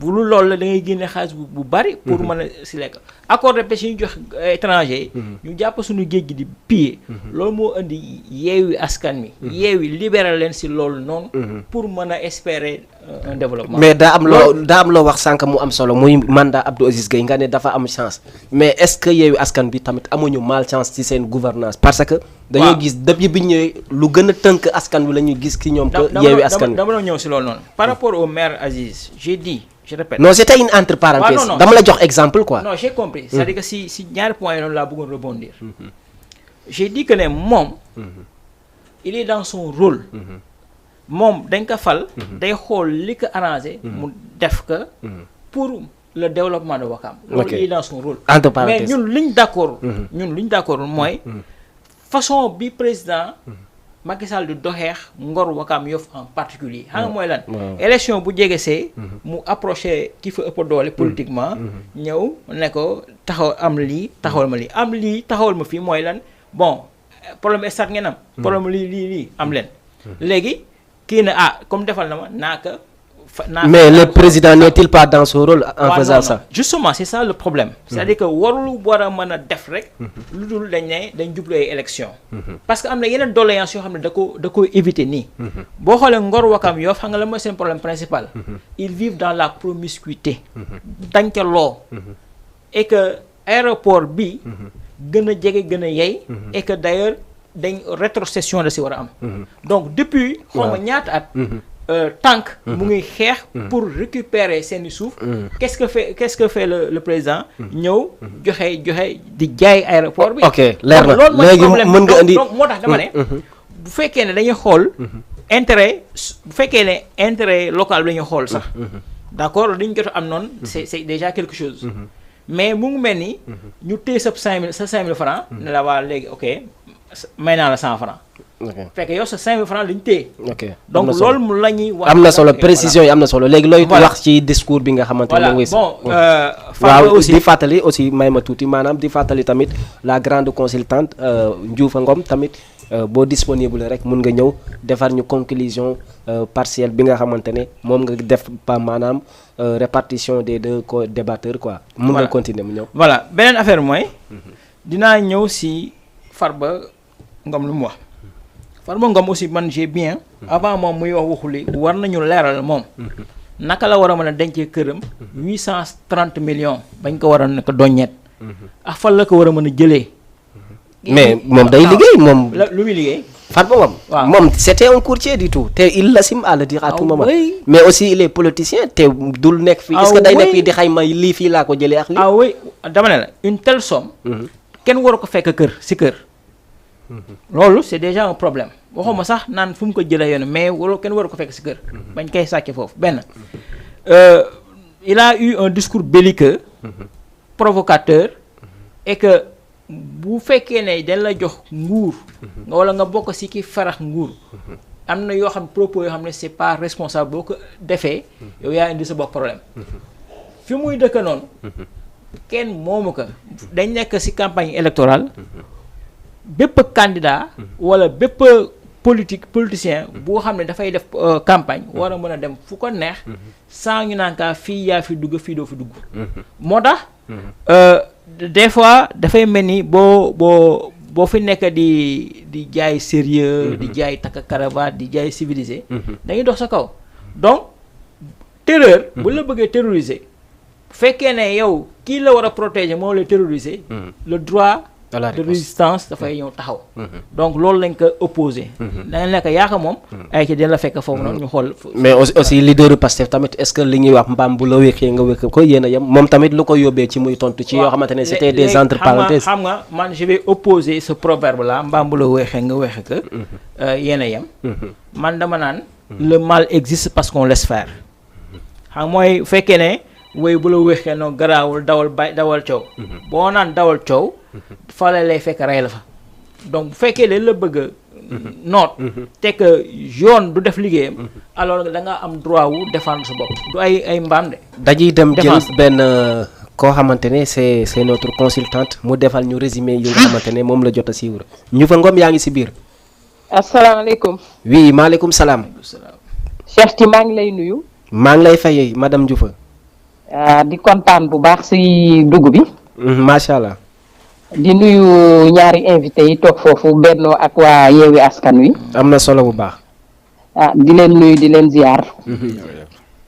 bu lu loolu la da ngay génne xaalis bu bari pour mën a si lekk accord de pêche yi ñu jox étranger ñu jàpp suñu géej gi di piller loolu moo indi Yewwi Askan Wi Yewwi libéral leen si loolu noonu pour mën a espérer un développement. mais daa am loo wax sànq mu am solo muy mandat Abdou Aziz Gueye nga ne dafa am chance mais est-ce que Yewwi Askan Wi tamit amuñu malchance ci seen gouvernance parce que dañoo gis depuis bi ñëwee lu gën a tënk askan wi la ñuy gis ki ñoom que Yewwi Askan Wi dama la ñëw si loolu noonu par rapport au maire Aziz j'ai dit je répète non c'était une entre parenthèses dama la jox exemple quoi non j'ai compris c'est-à-dire que si ñaari points yi noonu laa bëggoon rebondir j'ai dit que ne moom il est dans son rôle moom dañ ko fal day xool li ko arrangé mu def ko pour le développement de Ouakam loolu il est dans son rôle mais ñun liñ d'accord mooy façon bi président Macky Sall di doxeex Ngor Ouakam Yoff en particulier xam nga mooy lan élection bu jegesee mu approché ki fa ëpp doole politiquement ñëw ne ko taxaw am lii taxawal ma fii mooy lan bon problème stade ngeen am problème lii am leen léegi kii ne comme defal na ma mais le président n'est-il pas dans son rôle en faisant ça justement c'est ça le problème c'est-à-dire que warul war a mën a def rek lu dul dañ jublu ay élection parce que am na yeneen doléance yoo xam ne da ko éviter nii boo xoolee Ngor Ouakam Yoff xam nga la mooy seen problème principal ils vivent dans la promiscuité dancaloo et que aéroport bi gën a jege gën a yey et que d'ailleurs dañ rétrocession la si war a am donc depuis xaw ma ñaata at tànk mu ngi xeex pour récupérer seeni suuf qu'est-ce que fait le président ñëw joxe di jaay aéroport bi ok leer na léegi mën nga indi donc moo tax dama ne bu fekkee ne dañuy xool intérêt local bi dañuy xool sax d'accord li ñu jot am noonu c'est déjà quelque chose mais mu ngi mel ni ñu téye sa 5000 francs ne la waa léegi ok may naa la 100 francs fekk yow sa 5000 francs lañu téye donc loolu mu la ñuy wax am na solo précision yi am na solo léegi looy wax ci discours bi nga xamante ne moom waaw di fàttali aussi may ma tuuti maanaam di fàttali tamit la grande consultante Ndioufa Ngom tamit boo disponible rek mun nga ñëw defar ñu conclusion partielle bi nga xamante ne moom nga def pa maanaam répartition des deux co-débatteurs quoi mun nga continuer mu ñëw voilà beneen affaire mooy dinaa ñëw si Farba Ngom lu mu wax Farba Ngom aussi man j'ai bien avant moom muy wax waxuli war nañu leeral moom naka la war a mën a dencee këram 830 millions bañ ko war a nekk doññeet ak fan la ko war a mën a jëlee mais moom day liggéey moom lu muy liggéey Farba Ngom moom c'était un courtier du tout te il l'assume à le dire à tout moment mais aussi il est politicien te dul nekk fii est-ce que day nekk fii di xayma lii fii laa ko jëlee ak lii oui dama ne la une telle somme kenn waru ko fekk kër loolu c'est déjà un problème waxuma sax naan fu mu ko jëlee yoon mais kenn waru ko fekk si kër bañ koy sàcc foofu benn il a eu un discours belliqueux provocateur et que bu fekkee ne dañ la jox nguur wala nga bokk ci ki farax nguur am na yoo xam propos yoo xam ne c'est pas responsable boo ko defee yow yaa indi sa bopp problème fi muy dëkk noonu kenn moomu ko dañ nekk ci campagne électorale bépp candidat wala bépp politicien boo xam ne dafay def campagne war a mën a dem fu ko neex sans ñu naan kaa fii yaa fi dugg fii doo fi dugg moo tax des fois dafay mel ni boo fi nekk di jaay sérieux di jaay takk cravate di jaay civilisé dañuy dox sa kaw donc terreur bu la bëggee terroriser bu fekkee ne yow kii la war a protéger moo lay terroriser le droit de résistance dafay ñëw taxaw donc loolu lañ ko opposé dañ nekk yaaka moom ay ci dina la fekk foofu noonu ñu xool mais aussi leader Pastef tamit est-ce que li ñuy wax mbaam bu la wéexee nga wéex ko yéen a yem moom tamit lu ko yóbbee ci muy tontu ci yoo xamante ne c'était des entre parenthèses xam nga man je vais opposer ce proverbe là mbaam bu la wéexee nga wéexe ko yéen a yem man dama naan le mal existe parce qu'on laisse faire xam mooy fekkee ne woy bu la wéexee noonu garaawul dawal coow boo naan dawal coow fale lay fekk rey la fa donc bu fekkee leen la bëgg a noot te que yoon du def liggéeyam alors da nga am droit wu défendre sa bopp du ay mbaam de dañuy dem jël benn koo xamante ne c'est notre consultante mu defal ñu résumé yi nga xamante ne moom la jot a suivre ñu fa Ngom yaa ngi ci biir asalaamaaleykum oui maaleykum salaam Cheikh Ti maa ngi lay nuyu maa ngi lay fay madame Diouf di kontaan bu baax ci dugg bi macha allah di nuyu ñaari invité yi toog foofu Benno ak waa Yewwi Askan Wi am na solo bu baax di leen nuyu di leen ziar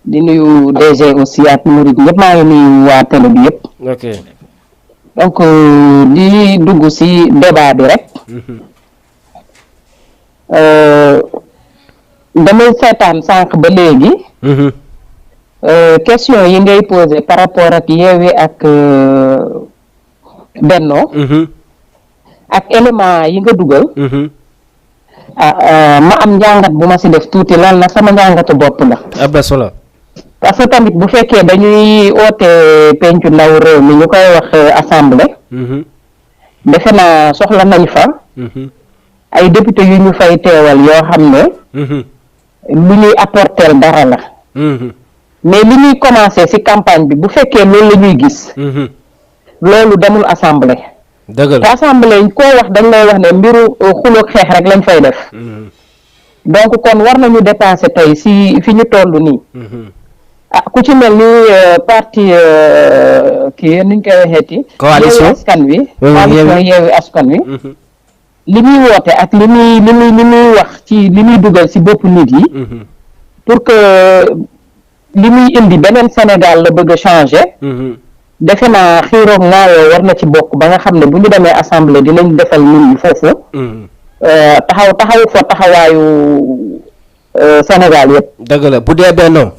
di nuyu DG aussi ak Mouride ñëpp maa ngi nuyu waa télé bi yëpp ok donc di dugg ci débat bi rek damay seetaan sànq ba léegi question yi ngay posé par rapport ak Yewwi ak Benno ak élément yi nga dugal ma am njàngat bu ma ci def tuuti lan la sama njàngatu bopp la abba solo parce que tamit bu fekkee dañuy oote pencu ndaw réew mi ñu koy wax assemblée defe naa soxla nañ fa ay député yu ñu fay teewal yoo xam ne lu ñuy apporter dara la mais li ñuy commencé ci campagne bi bu fekkee loolu la ñuy gis loolu demul assemblée dëgg te assemblée koo wax dañ lay wax ne mbiru xuloog xeex rek lañ fay def donc kon war nañu dépasser tey ci fi ñu toll nii ku ci mel ni parti kii nuñ koy waxeeti coalition askan wi coalition Yewwi Askan Wi li muy woote ak li muy wax ci li muy dugal ci bopp nit yi pour que li muy indi beneen Sénégal la bëgg a changer defe naa xiiroog ngaayoo war na ci bokk ba nga xam ne bu ñu demee assemblée dinañ defal nit ñi foofu taxaw fa taxawaayu Sénégal yëpp dëgg la bu dee Benno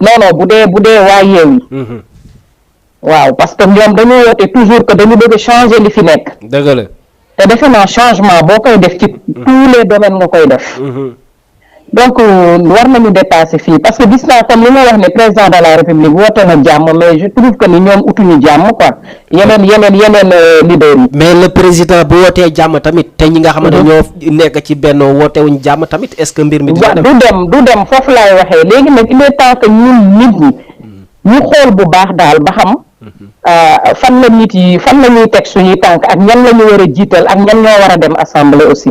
non bu dee waa Yewwi waaw parce que ñoom dañu woote toujours que dañu bëgg a changer li fi nekk dëgg la te defe naa changement boo koy def ci tous les domaines nga koy def donc war nañu dépasser fii parce que gis naa comme li nga wax ne président de la république woote na jàmm mais je trouve que ni ñoom utuñu jàmm quoi yeneen leader yi mais le président bu wootee jàmm tamit te ñi nga xam ne ñoo nekk ci Benno wootewuñ jàmm tamit est-ce que mbir mi dina dem du dem foofu laay waxee léegi nag il est temps que ñun nit ñi ñu xool bu baax daal ba xam fan la ñuy teg suñuy tànk ak ñan la ñu war a jiital ak ñan ñoo war a dem assemblée aussi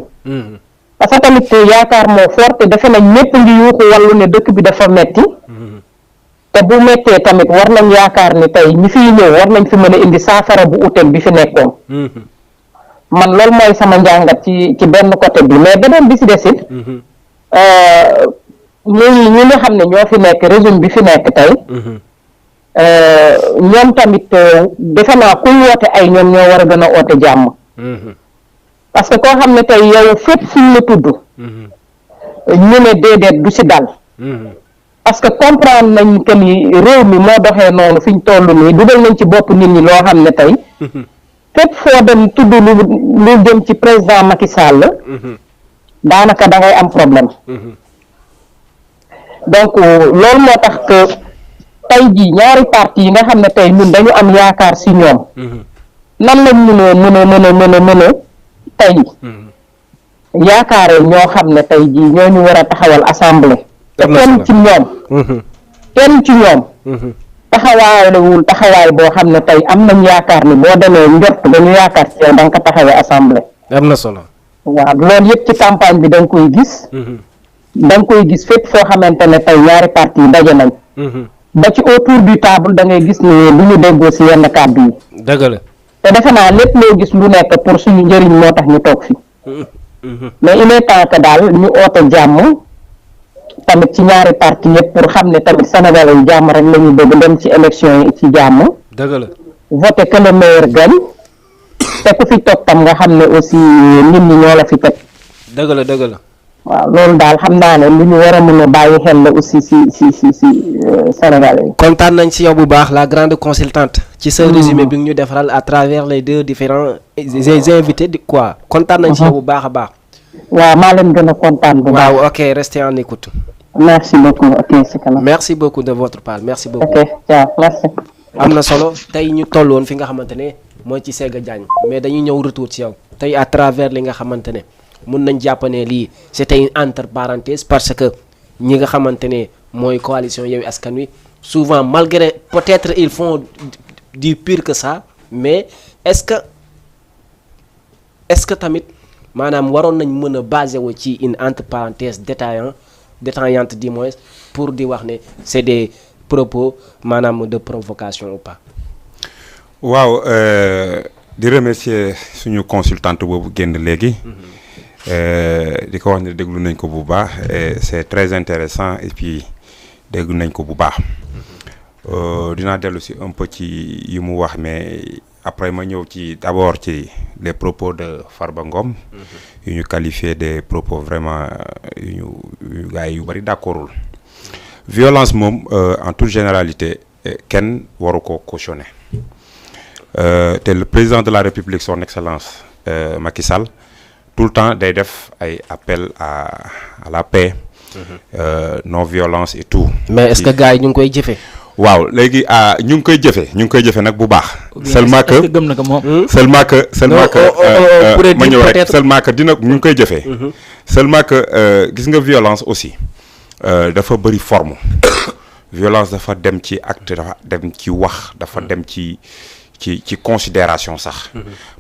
parce que tamit yaakaar moo fort te defe nañ ñëpp ngi yuuxu wàllu ne dëkk bi dafa metti te bu mettee tamit war nañ yaakaar ni tey ñi fiy ñëw war nañ fi mën a indi saafara bu uteeg bi fi nekkoon man loolu mooy sama njàngat ci benn côté bi mais beneen bi ci desit ñi nga xam ne ñoo fi nekk régime bi fi nekk tey ñoom tamit defe naa kuy woote ay ñoom ñoo war a gën a oote jàmm parce que koo xam ne tey yow fépp fuñ la tudd ñu ne déedéet du ci dal parce que comprendre nañ que ni réew mi moo doxee noonu fi ñu toll nii dugal nañ ci bopp nit ñi loo xam ne tey fépp foo dem tudd lu jëm ci président Macky Sall daanaka da ngay am problème donc loolu moo tax que tey jii ñaari parti yi nga xam ne tey ñun dañu am yaakaar si ñoom nan lañ mën a tey yaakaare ñoo xam ne tey jii ñoo ñu war a taxawal assemblée te kenn ci ñoom taxawaay boo xam ne tey am nañ yaakaar ni boo demee njort dañu yaakaar ci yow da nga ko taxawee assemblée. am na solo. waaw loolu yëpp ci campagne bi da nga koy gis. da nga koy gis fépp foo xamante ne tey ñaari parti yi daje nañ. ba ci autour du table da ngay gis ne du ñu déggoo si yenn kàddu yi. dëgg la. te defe naa lépp loo gis lu nekk pour suñu njëriñ moo tax ñu toog fi. mais il est temps que daal ñu oote jàmm. tamit ci ñaari parti yëpp pour xam ne tamit Sénégalais yi jàmm rek la ñu bëgg dem ci élection yi ci jàmm. dëgg la. voter que le meilleur gagne te ku fi toog tam nga xam ne aussi nit ñi ñoo la fi teg. dëgg la dëgg la. waaw loolu daal xam naa ne lu ñu war a mën a bàyyi xel la aussi si Sénégalais yi. kontaan nañ si yow bu baax la grande consultante. ci sa résumé bi nga ñu defaral à travers les deux différents invités di quoi kontaan nañ si yow bu baax a baax. waaw maa leen gën a kontaan bu baax. waaw ok restez en écoute. merci beaucoup ok si kanam. merci beaucoup de votre part merci beaucoup. ok ciao merci. am na solo tey ñu tolloon fi nga xamante ne mooy ci Sega Diagne mais dañuy ñëw retour ci yow tey à travers li nga xamante ne mun nañ jàpp ne lii c'était une entre parenthèse parce que ñi nga xamante ne mooy coalition Yewwi Askan Wi souvent malgré peut-être ils font du pire que ça mais est-ce que tamit maanaam waroon nañ mën a basé wu ci une entre parenthèse détaillante du moins pour di wax ne c'est des propos maanaam de provocation ou pas. waaw di remercier suñu consultante boobu génn léegi. di ko wax ne déglu nañ ko bu baax et c'est très intéressant et puis déglu nañ ko bu baax. dinaa dellu si un peu ci yi mu wax mais après ma ñëw ci d'abord ci les propos de Farba Ngom. yu ñu qualifié des propos vraiment yu gars yu bari d'accordul. violence moom en toute généralité kenn waru ko cautionner te le président de la République son excellence Macky Sall tout le temps day def ay appel à la paix. non violence et tout. mais est-ce que gars yi ñu ngi koy jëfee. waaw léegi ñu ngi koy jëfee nag bu baax. seulement que gëm na ko moom. seulement que ma ñëw rek seulement que ñu ngi koy jëfee. seulement que gis nga violence aussi dafa bëri forme violence dafa dem ci acte dafa dem ci wax dafa dem ci considération sax.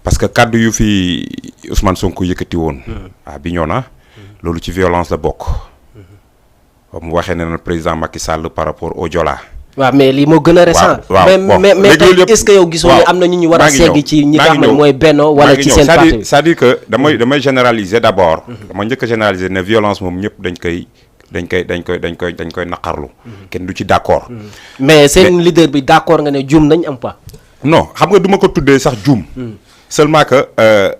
parce que kàddu yu fi Ousmane Sonko yëkkati woon. à Bignona loolu ci violence la bokk. mu waxee ne président Macky Sall par rapport au Joola. waaw mais lii moo gën a récent. mais tey est-ce que yow gisoo ne am na ñu war a segg ci ñi nga xam ne mooy Benno wala ci seen parti bi c'est-à-dire que damay généraliser d'abord. dama njëkk a généraliser ne violence moom ñëpp dañ koy naqarlu. kenn du ci d'accord. mais seen leader bi d'accord nga ne juum nañ am pas. non xam nga duma ko tuddee sax juum. seulement que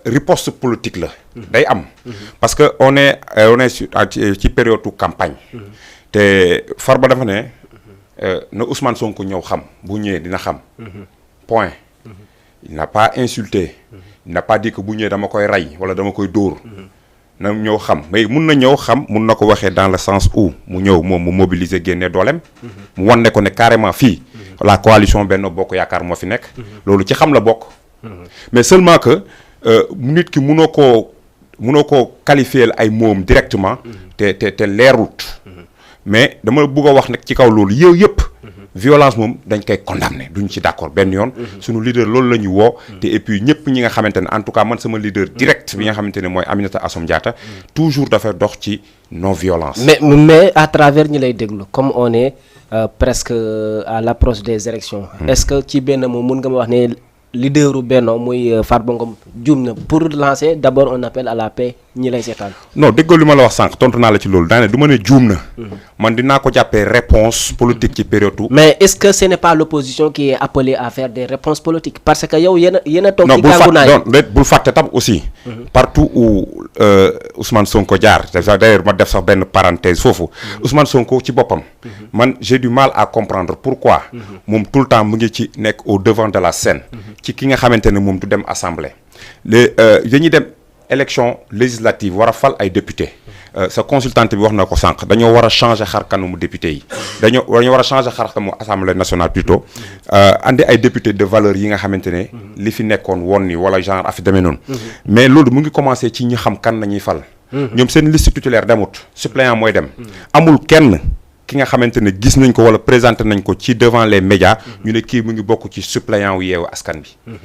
riposte politique la. day am. parce que on est ci période campagne. te Farba dafa ne. na Ousmane Sonko ñëw xam bu ñëwee dina xam. point. il n'a pas insulté. il n'a pas dit que bu ñëwee dama koy rey wala dama koy dóor. na ñëw xam mais mun na ñëw xam mun na ko waxee dans le sens où mu ñëw moom mu mobiliser génne dooleem. mu wan ne ko ne carrément fii la coalition Benno Bokk Yaakaar moo fi nekk. loolu ci xam la bokk. mais seulement que nit ki munoo koo qualifier ay moom directement. te leerut. mais dama bëgg a wax nag ci kaw loolu yëpp violence moom dañ koy condamner duñ ci d'accord benn yoon. suñu leader loolu la ñu woo. te et puis ñëpp ñi nga xamante ne en tout cas man sama leader direct bi nga xamante ne mooy Aminata Assome Diatta toujours dafay dox ci non violence. mais à travers ñi lay déglu comme on est presque à l'approche des élections. est-ce que ci benn moom mun nga ma wax ne leaderu Benno muy Farba Ngom juum na pour lancer d'abord un appel à la paix ñi lay seetaan. non déggoo li ma la wax sànq tontu naa la ci loolu daanaka du ma ne juum na. man dinaa ko jàppee réponse politique ci période. mais est-ce que ce n'est pas l'opposition qui est appelée à faire des réponses politiques parce que yow yéen a toog ci tàngu naay non bul fàtte tam aussi. partout où Ousmane Sonko jaar d'ailleurs ma def sax benn parenthèse foofu. Ousmane Sonko ci boppam. man j'ai du mal à comprendre pourquoi. moom tout le temps mu ngi ci nekk au devant de la scène. ci ki nga xamante ne moom du dem assemblée. dañuy dem élection législative war a fal ay député sa consultante bi wax na ko sànq dañoo war a changer xar kanamu député yi dañoo war a changer xar kanamu assemblée nationale plutôt andi ay député de valeur yi nga xamante ne li fi nekkoon woon ni wala genre affaire demee noonu mais loolu mu ngi commencé ci ñi xam kan nañuy fal ñoom seen liste titulaire demut suppléant mooy dem amul kenn ki nga xamante ne gis nañ ko wala présenté nañ ko ci devant les médias ñu ne kii mu ngi bokk ci suppléant wu Yewwi Askan Wi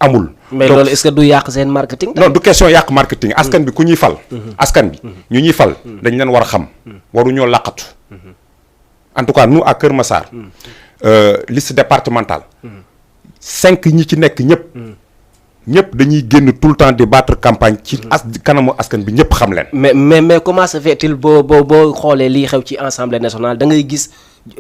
amul. mais loolu est-ce que du yàq seen marketing. non du question yàq marketing askan bi ku ñuy fal. askan bi ñu ñuy fal dañ leen war a xam. waruñoo laqatu. en tout cas nous à Kër Massar. liste départementale. 5 ñi ci nekk ñëpp dañuy génn tout le temps di battre campagne ci kanamu askan bi ñëpp xam leen. mais comment se fait-il boo xoolee lii xew ci assemblée nationale da ngay gis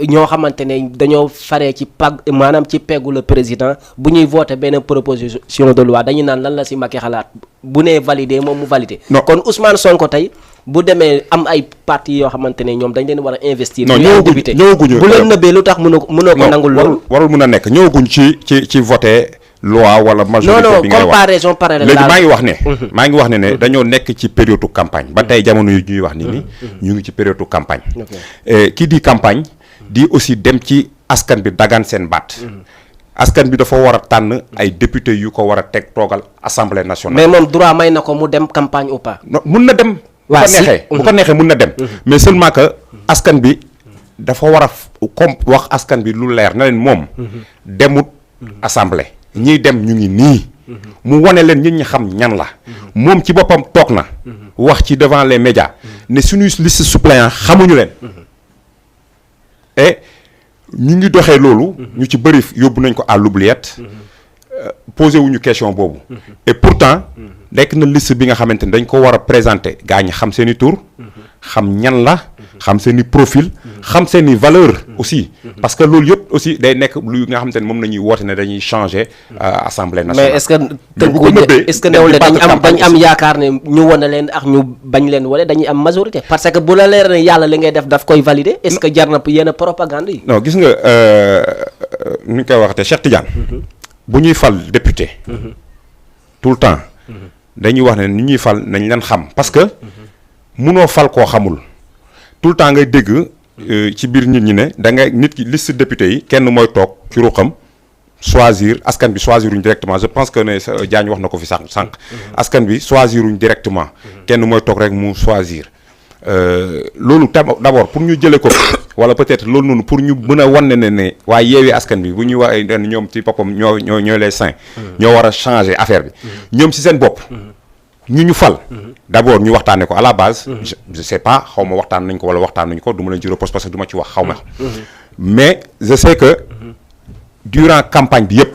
ñoo xamante ne dañoo faree ci maanaam ci peggu le président bu ñuy voté benn proposition de loi dañuy naan lan la si Macky xalaat bu nee validé moom mu validé. kon Ousmane Sonko tey bu demee am ay parti yoo xamante ne ñoom dañ leen war a investir. non ñëwaguñu bu leen nëbbee lu tax mënoo ko nangul loolu. warul mun a nekk ñëwaguñ ci voté. loi wala majorité bi ngay wax comparaison parallèle léegi maa ngi wax ne dañoo nekk ci période campagne ba tey jamono yu ñuy wax ni ñu ngi ci période campagne kii di campagne di aussi dem ci askan bi dagaan seen baat askan bi dafa war a tànn ay député yu ko war a teg toogal assemblée nationale. mais moom droit may na ko mu dem campagne ou pas. non mun na dem. bu ko neexee mun na dem. mais seulement que askan bi dafa war a comme wax askan bi lu leer na leen moom. demut assemblée. ñiy dem ñu ngi nii. mu wane leen ñi xam ñan la. moom ci boppam toog na. wax ci devant les médias. ne suñuy liste suppléant xamuñu leen. et ñu ngi doxee loolu. ñu ci bëri yóbbu nañ ko à l'oubliette. posé wuñu question boobu. et pourtant nekk na liste bi nga xamante ni dañ ko war a présenter gaa ñi xam seen i tur. xam ñan la. xam seen i profil. xam seen i valeur aussi. parce que loolu yëpp aussi day nekk lu nga xamante ne moom la ñuy woote ne dañuy changer assemblée nationale. mais est-ce que newul ne dañ am yaakaar ne ñu wane leen ak ñu bañ leen wane dañuy am majorité. parce que bu la leer ne yàlla li ngay def daf koy valider. est-ce que jar na yenn propagande yi. non gis nga nu ñu koy waxatee Cheikh Tidiane. bu ñuy fal député. tout le temps. dañuy wax ne ni ñuy fal nañ leen xam parce que munoo fal koo xamul. tout le temps ngay dégg ci biir nit ñi ne da ngay nit ki liste député yi kenn mooy toog ci ruqam choisir askan bi choisiruñ directement je pense que ne Diagne wax na ko fi sànq askan bi choisiruñ directement kenn mooy toog rek mu choisir loolu d'abord pour ñu jëlee ko wala peut-être loolu noonu pour ñu mën a wan ne waaye Yewwi Askan Wi bu ñuy wax ñoom ci boppam ñooy les saints ñoo war a changer affaire bi ñoom ci seen bopp ñu fal d'abord ñu waxtaanee ko à la base je sais pas xaw ma waxtaan nañ ko wala waxtaan nañ ko du ma leen ci repose parce que du ma ci wax xaw ma mais je sais que durant campagne bi yëpp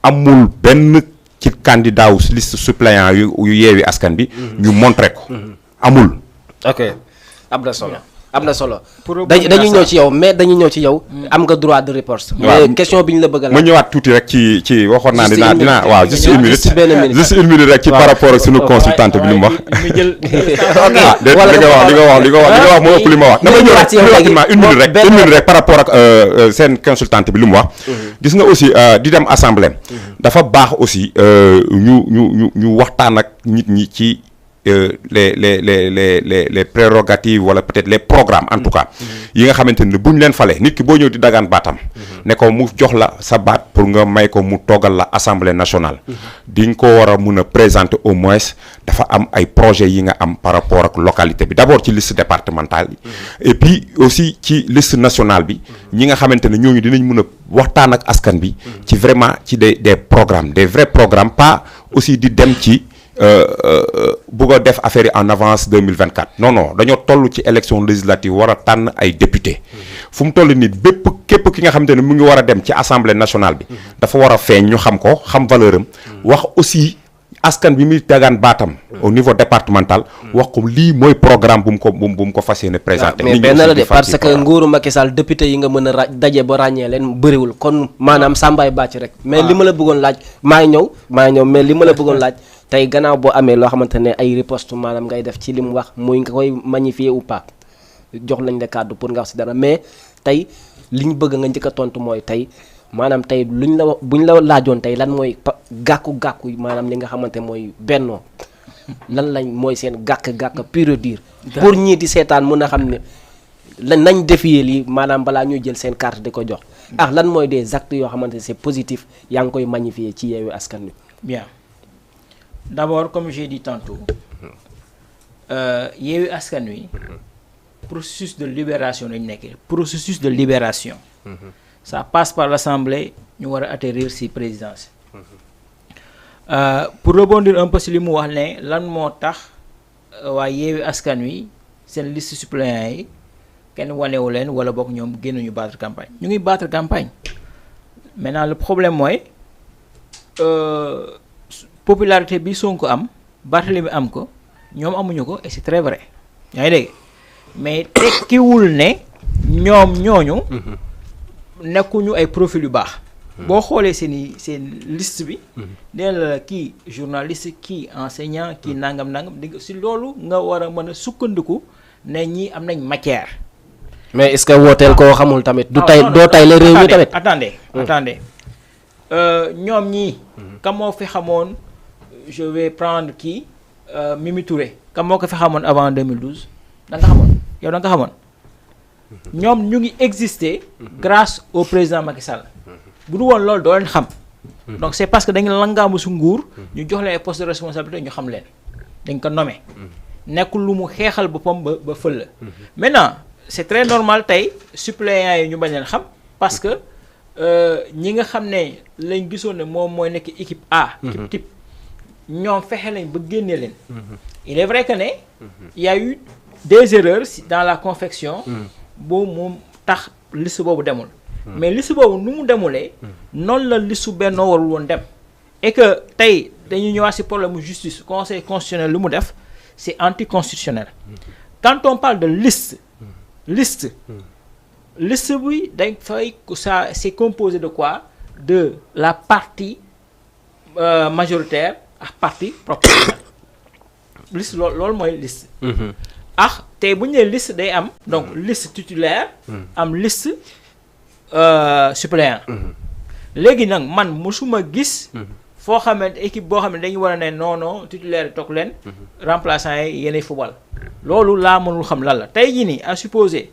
amul benn ci candidat wu liste suppléant yu Yewwi Askan Bi ñu montré ko amul. ok am na solo dañuy ñëw ci yow mais dañuy ñëw ci yow am nga droit de riposte. mais question bi ñu la bëgg a laaj. ma ñëwaat tuuti rek ci waxoon naa dinaa waaw juste une minute rek ci par rapport ak suñu consultante bi li mu wax. li nga wax moo ëpp li ma wax. dama ñëwaat une minute rek par rapport ak seen consultante bi li mu wax. gis nga aussi di dem assemblée. dafa baax aussi ñu waxtaan ak nit ñi ci. les prérogatives wala peut-être les programmes en tout cas yi nga xamante ne bu ñu leen falee nit ki boo ñëw di dagaan baatam ne ko mu jox la sa baat pour nga may ko mu toogal la assemblée nationale di nga ko war a mun a présenter au moins dafa am ay projets yi nga am par rapport ak localité bi d'abord ci liste départementale bi et puis aussi ci liste nationale bi ñi nga xamante ne ñooñu dinañ mun a waxtaan ak askan bi ci vraiment ci des programmes des vrais programmes pas aussi di dem ci bugg a def affaire yi en avance 2024 non dañoo toll ci élection législative war a tànn ay député fu mu toll nii képp ki nga xamante ne mu ngi war a dem ci assemblée nationale bi dafa war a feeñ ñu xam ko xam valeur am wax aussi askan bi muy dagaan baatam au niveau départemental wax ko lii mooy programme bu mu ko fas yéene présenté. mais benn la de parce que nguuru Macky Sall député yi nga mën a daje ba ràññee leen bëriwul kon maanaam sàmbaay bàcc rek. mais li ma la bëggoon laaj maa ngi ñëw mais li ma la bëggoon laaj. tey gannaaw boo amee loo xamante ne ay riposte maanaam ngay def ci li mu wax muy nga koy magnifier ou pas jox lañ la kàddu pour nga wax si dara mais tey li ñu bëgg nga njëkk a tontu mooy tey maanaam tey buñ la laajoon tey lan mooy gàkku maanaam li nga xamante mooy bennoo lan lañ mooy seen gàkk-gàkk pur et dur pour ñii di seetaan mun a xam ne lan nañ défier lii maanaam balaa ñuy jël seen carte di ko jox lan mooy des actes yoo xamante ne c'est positif yaa ngi koy magnifier ci Yewwi Askan Wi. Bien. D'abord, comme j'ai dit tantôt, Yewwi Askan Wi, processus de libération lañ nekkee processus de libération. Ça passe par l'Assemblée, ñu war a atterrir ci présidence. Pour rebondir un peu ci li mu wax ne lan moo tax waa Yewwi Askan Wi seen liste suppléants yi kenn wanewu leen wala boog ñoom génnuñu battre campagne ñu ngi battre campagne. Maintenant le problème mooy popularité bi Sonko am Barthélemy am ko ñoom amuñu ko et c'est très vrai yaa ngi dégg mais tekkiwul ne ñoom ñooñu nekkuñu ay profil yu baax boo xoolee seen liste bi nee la kii journaliste kii enseignant kii nangam di si loolu nga war a mën a sukkandiku ne ñii am nañ matière. mais est-ce que wooteel koo xamul tamit du tay doo tay la réew mi tamit attendez ñoom ñii kam moo fi xamoon je vais prendre kii Mimi Touré kam moo ko fi xamoon avant 2012 da nga xamoon yow da nga xamoon ñoom ñu ngi exister grâce au président Macky Sall bu du woon loolu doo leen xam donc c'est parce que dañu langaamu su nguur ñu jox leen ay poste de responsabilité ñu xam leen dañ ko nommé nekkul lu mu xeexal boppam ba fël la maintenant c'est très normal tey suppléants yi ñu bañ leen xam parce que ñi nga xam ne lañ gisoon ne moom mooy nekk équipe A équipe type ñoom fexe nañ ba génne leen il est vrai que ne il y a eu des erreurs dans la confection boobu moom tax liste boobu demul mais liste boobu nu mu demulee noonu la liste Benno warul woon dem et que tey dañuy ñëwaat ci problème mu justice conseil constitutionnel lu mu def c'est anticonstitutionnel quand on parle de liste bi dañ fay ça c'est composé de quoi de la partie majoritaire ak partie proportionnelle liste loolu mooy liste tey bu ñu nee liste day am donc liste titulaire am liste suppléant léegi nag man musuma gis foo xamante équipe boo xam ne dañu war a ne non titulaire toog leen remplaçant yi yeneen football loolu laa mënul xam lan la tey jii nii à supposer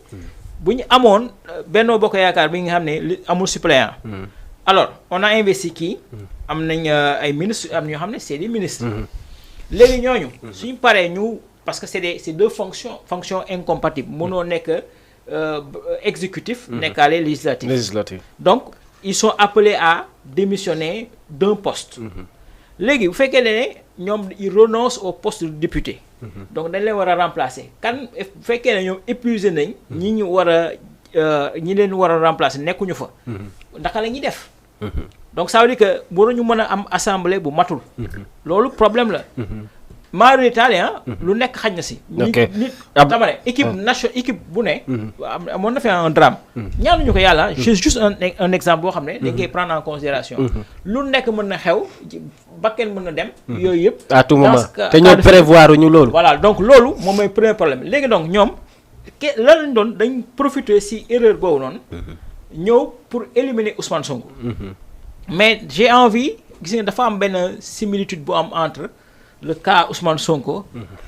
bu ñu amoon Benno Bokk Yaakaar bi nga xam ne amul suppléant alors on a investi kii am nañ ay ministres am ñoo xam ne c'est des ministres léegi ñooñu suñ paree ñu parce que c'est deux fonctions incompatibles mënoo nekk exécutif nekkaale législatif donc ils sont appelés à démissionner d'un poste léegi bu fekkee ne ñoom ils renoncent au poste de député donc dañ leen war a remplacer kan bu fekkee ne ñoom épuisé nañ ñi leen war a remplacer nekkuñu fa ndaka la ñuy def donc ça veut dire que waruñu mën a am assemblée bu matul loolu problème la majorité lu nekk xaj na si nit dama ne équipe bu ne amoon na fi un drame ñaanuñu ko yàlla c'est juste un exemple boo xam ne dañ koy prendre en considération lu nekk mën na xew bakken mën na dem yooyu yëpp à tout moment te ñoom prévoir ñu loolu voilà donc loolu moom mooy premier problème léegi donc ñoom lan lañ doon dañ profiter si erreur boobu noonu ñëw pour éliminer Ousmane Sonko mais j'ai envie gis nga dafa am benn similitude bu am entre le cas Ousmane Sonko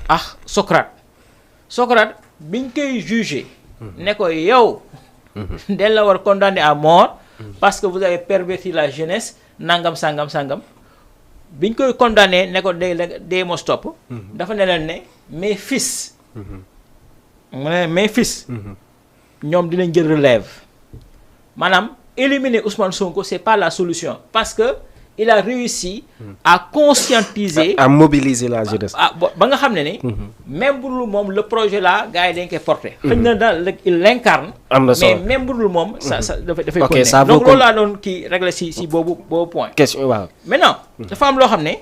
ak Socrate biñ koy jugé ne ko yow dañ la war condamner à mort parce que vous avez perverti la jeunesse nangam sangam biñ koy condamné ne ko dee mos topp dafa ne leen ne mes fils ñoom dinañ jël relève maanaam éliminer Ousmane Sonko c'est pas la solution parce que il a réussi à conscientiser à mobiliser la jeunesse ba nga xam ne même bu dul moom le projet là gars yi dañ koy porter xëy na daal il l'incarne mais même bu dul moom ça dafay continuer donc loolu laa doon kii régler si boobu point question waaw maintenant dafa am loo xam ne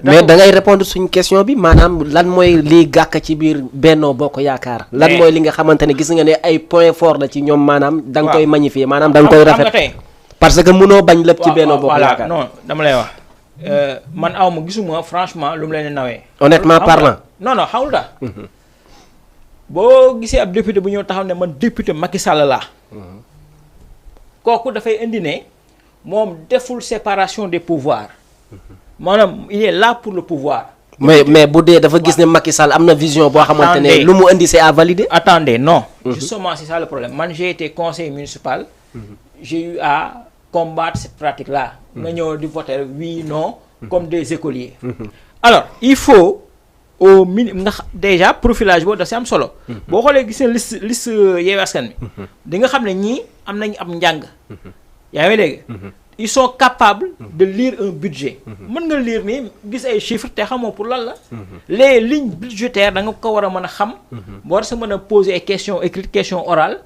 mais da ngay répondre suñu question bi maanaam lan mooy liy gàkk ci biir Benno Bokk Yaakaar lan mooy li nga xamante ne gis nga ne ay point fort la ci ñoom maanaam da nga koy magnifier maanaam da nga koy rafet parce que mënoo bañ lépp ci Benno Bokk Yaakaar non dama lay wax man aw ma gisuma franchement lu mu leen nawee honnêtement parlant non xawul da boo gisee ab député bu ñëw taxaw ne man député Macky Sall laa kooku dafay indi ne moom deful séparation des pouvoirs maanaam il est là pour le pouvoir mais bu dee dafa gis ne Macky Sall am na vision boo xamante ne lu mu indi c'est à valider. Attendez, non. Justement, c'est ça le problème. Moi, j'ai été conseiller municipal. J'ai eu à combattre cette pratique-là. Nous avons dû voter oui, non, comme des écoliers. Alors, il faut au minimum déjà profilage boobu da si am solo. boo xoolee gis ne liste Yewwi Askan Wi. di nga xam ne ñii am nañu am njàng. yaa ngi dégg. Ils sont capables de lire un budget. mën nga lire ni gis ay chiffres te xamoo pour lan la. les lignes budgétaires da nga ko war a mën a xam. war sa mën a poser ay questions écrites questions orales.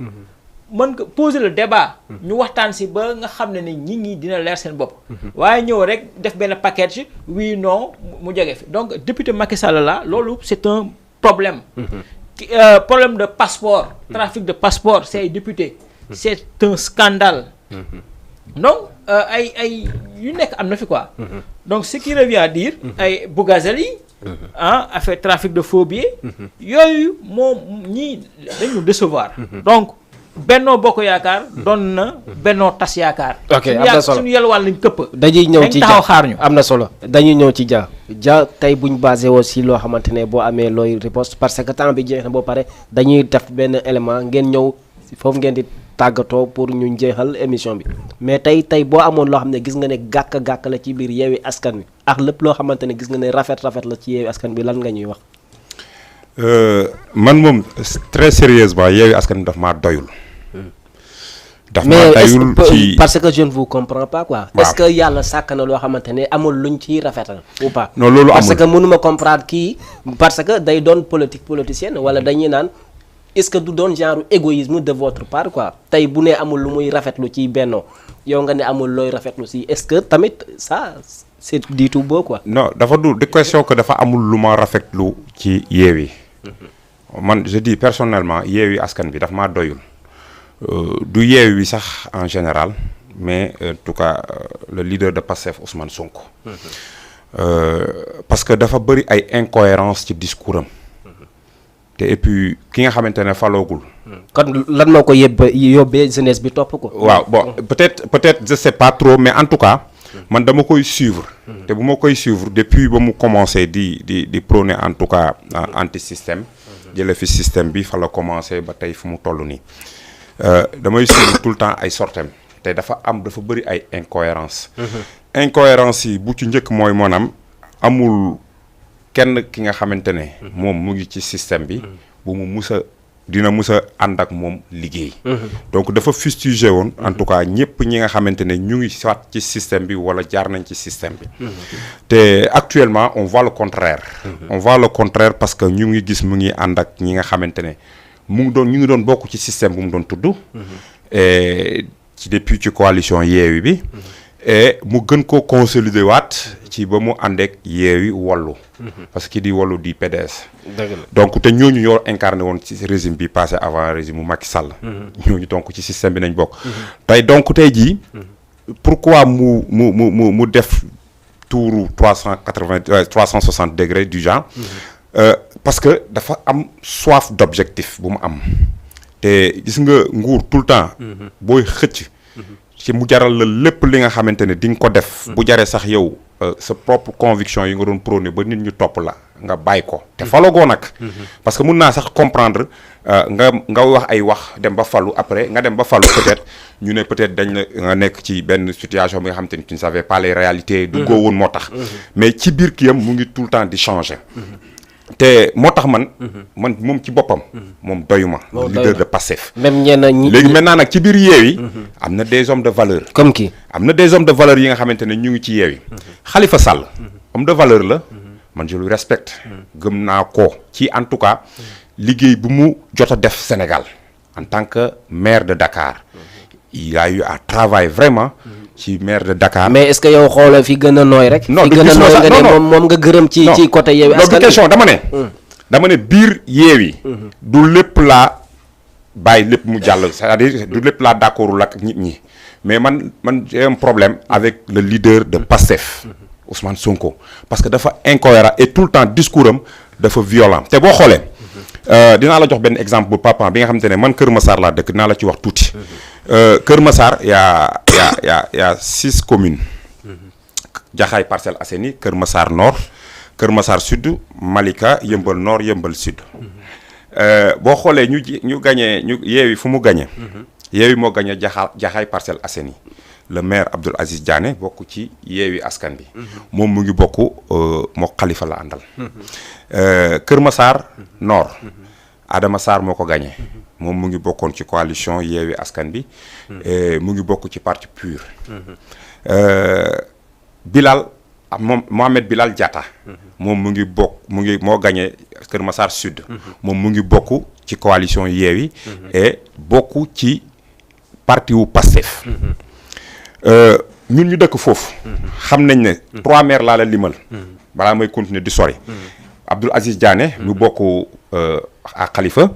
mën nga poser le débat. ñu waxtaan si ba nga xam ne ni nit ñi dina leer seen bopp. waaye ñëw rek def benn package oui non mu jóge fi donc député Macky Sall la loolu c'est un problème. Problème de passeport. trafic de passeport c'est ay député. c'est un scandale. donc ay yu nekk am na fi quoi. donc ce qui revient à dire. ay Bougazelli affaire trafic de faux billets. yooyu moom ñii dañu décevoir. donc Benno Bokk Yaakaar doon na Benno Tas Yaakaar. ok am na solo suñu yelwaan lañ këpp. dañuy ñëw ci taxaw xaar ñu. am na solo dañuy ñëw ci Dia tey buñ basé aussi loo xamante ne boo amee looy riposte parce que temps bi jeex na boo pare dañuy def benn élément ngeen ñëw foofu ngeen di tàggatoo pour ñu jeexal émission bi mais tey boo amoon loo xam ne gis nga ne gàkk la ci biir Yewwi Askan Wi ak lépp loo xamante ne gis nga ne rafet la ci Yewwi Askan Wi lan nga ñuy wax. man moom très sérieusement Yewwi Askan Wi daf maa doyul. daf maa doyul ci parce que je ne vous comprends pas quoi. est-ce que yàlla sàkk na loo xamante ne amul luñ ciy rafetal ou pas. non loolu amul parce que mënuma comprendre kii parce que day doon politicienne wala dañuy naan. est-ce que du doon genre égoïsme de votre part quoi tey bu ne amul lu muy rafetlu ci Benno yow nga ne amul looy rafetlu si est-ce que tamit ça c'est du tout beau quoi. non dafa du de question que dafa amul lu ma rafetlu ci Yewwi man je dis personnellement Yewwi Askan Wi daf maa doyul du Yewwi sax en général mais en tout cas le leader de Pastef Ousmane Sonko. Parce que dafa bëri ay incohérence ci discours am. te et puis ki nga xamante ne faloogul. kon lan moo ko yóbbee jeunesse bi topp ko. waaw bon peut-être je sais pas trop mais en tout cas man dama koy suivre. te bu ma koy suivre depuis ba mu commencé di prôner en tout cas anti système. jële fi système bi fa la commencé ba tey fu mu toll nii. damay suivre tout le temps ay sortem te dafa bëri ay incohérence incohérence yi bu ci njëkk mooy maanaam amul. kenn ki nga xamante ne moom mu ngi ci système bi bu mu dina musa ànd ak moom liggéey donc dafa fustigé woon en tout cas ñëpp ñi nga xamante ne ñu ngi soit ci système bi wala jaar nañ ci système bi te actuellement on voit le contraire parce que ñu ngi gis mu ngi ànd ak ñi nga xamante ne ñu ngi doon bokk ci système bu mu doon tudd et ci depuis ci coalition Yewwi bi et mu gën koo consolider waat ci ba mu àndeek Yewwi Wallu parce que di Wallu di PDS donc te ñooñu ñoo incarné woon ci régime bi passé avant régime mu Macky Sall ñooñu donc ci système bi nañ bokk tey jii pourquoi mu def touru 360 degrés du genre parce que dafa am soif d'objectif bu mu am te gis nga nguur tout le temps booy xëcc ci mu jaral la lépp li nga xamante ne di nga ko def bu jaree sax yow sa propre conviction yi nga doon prôné ba nit ñu topp la nga bàyyi ko te falogoo nag parce que mun naa sax comprendre nga wax ay wax dem ba falu après nga dem ba falu peut-être ñu ne peut-être dañ la nga nekk ci benn situation bi nga xamante ni tu ne savais pas les réalités du góowoon moo tax mais ci biir kiyam mu ngi tout le temps di changer te moo tax man moom ci boppam moom doyuma leader de Pastef même ñenn ñi léegi maintenant nag ci biir Yewwi am na des hommes de valeur comme qui am na des hommes de valeur yi nga xamante ne ñu ngi ci Yewwi Khalifa Sall homme de valeur la man je le respecte gëm naa ko ci en tout cas liggéey bu mu jot a def Sénégal en tant que maire de Dakar il a eu à travailler vraiment ci maire de Dakar. mais est-ce que yow xoolal fi gën a nooy rek. non fi gën a nooy nga ne moom nga gërëm ci côté Yewwi Askan Wi. question dama ne biir Yewwi du lépp laa bàyyi lépp mu jàll c'est-à-dire du lépp laa d'accordul ak nit ñi mais man j'ai un problème avec le leader de Pastef Ousmane Sonko parce que dafa incohérent et tout le temps discours am dafa violent te boo xoolee dinaa la jox benn exemple bu papa bi nga xamante ne man Kër Massar laa dëkk dinaa la ci wax tuuti Kër Massar y a 6 communes Jaxaay Parcelles Assainies Kër Massar Nord Kër Massar Sud Malika Yeumbeul Nord Yeumbeul Sud boo xoolee ñu gagné ñu Yewwi fu mu gagné Yewwi moo gagné Jaxaay Parcelles Assainies le maire Abdoul Aziz Diané bokk ci Yewwi Askan Wi moom mu ngi bokk moo Khalifa la àndal Kër Massar Nord Adama Sarr moo ko gagné moom mu ngi bokkoon ci coalition Yewwi Askan Wi mu ngi bokk ci parti PUR Bilal Mohamed Bilal Diatta moom moo gagné Kër Massar Sud moom mu ngi bokk ci coalition Yewwi et bokk ci parti wu Pastef ñun ñu dëkk foofu xam nañ ne 3 maires laa la limal balaa may continuer di sori Abdoul Aziz Diané mu bokk ak Khalifa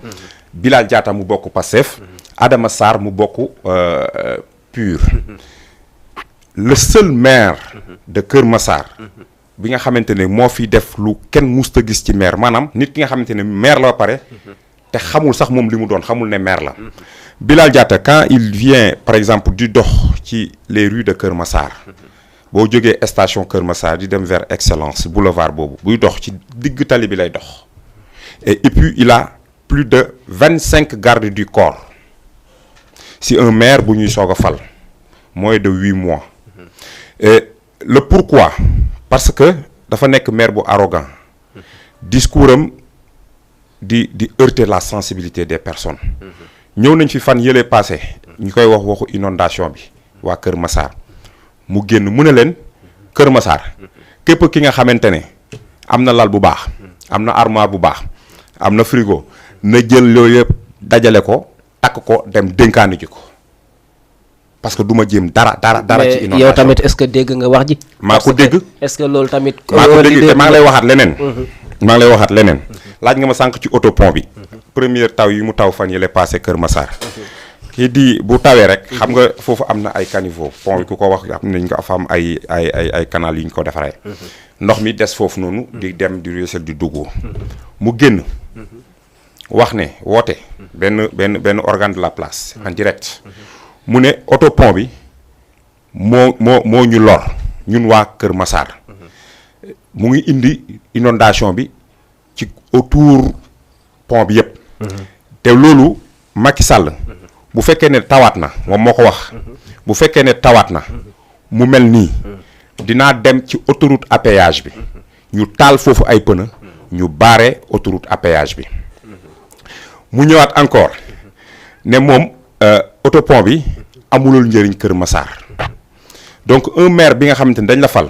Bilal Diatta mu bokk Pastef Adama Sarr mu bokk PUR le seul maire de Kër Massar bi nga xamante ne moo fi def lu kenn musta gis ci maire maanaam nit ki nga xamante ne maire la ba pare te xamul sax moom li mu doon xamul ne maire la Bilal Diatta quand il vient par exemple di dox ci les rues de Kër Massar boo jógee station Kër Massar di dem vers Excellence boulevard boobu buy dox ci digg tali bi lay dox et puis il a plus de 25 gardes du corps si un maire bu ñuy soog a fal moins de 8 mois et le pourquoi parce que dafa nekk maire bu arrogant discours am di heurter la sensibilité des personnes ñëw nañ fi fan yële passé ñu koy waxu inondation bi waa Kër Massar mu génn mu ne leen Kër Massar képp ki nga xamante ne am na lal bu baax am na armoire bu baax am na frigo na jël loolu yëpp dajale ko takk ko dem dénkaani ji ko parce que du ma jéem dara ci inondation yow tamit est-ce que dégg nga wax ji. maa ko dégg est-ce que loolu tamit. maa ko dégg te maa ngi lay waxaat leneen. laaj nga ma sànq ci autopont bi. première taw yi mu taw fan yële passé Kër Massar. kii di bu tawee rek. xam nga foofu am na ay caniveau pont bi ku ko wax am nañ ko fa am ay canal yu ñu ko defaree. ndox mi des foofu noonu. di dem di ruisseau di dugg. mu génn. wax ne woote. benn organe de la place. en direct. mu ne autopont bi moo ñu lor ñun waa Kër Massar mu ngi indi inondation bi ci autour pont bi yëpp te loolu Macky Sall bu fekkee ne tawaat na moom moo ko wax bu fekkee ne tawaat na mu mel nii dinaa dem ci autoroute à péage bi ñu taal foofu ay pneu ñu baare autoroute à péage bi mu ñëwaat encore ne moom autopont bi amulul njëriñ Kër Massar donc un maire bi nga xamante ni dañ la fal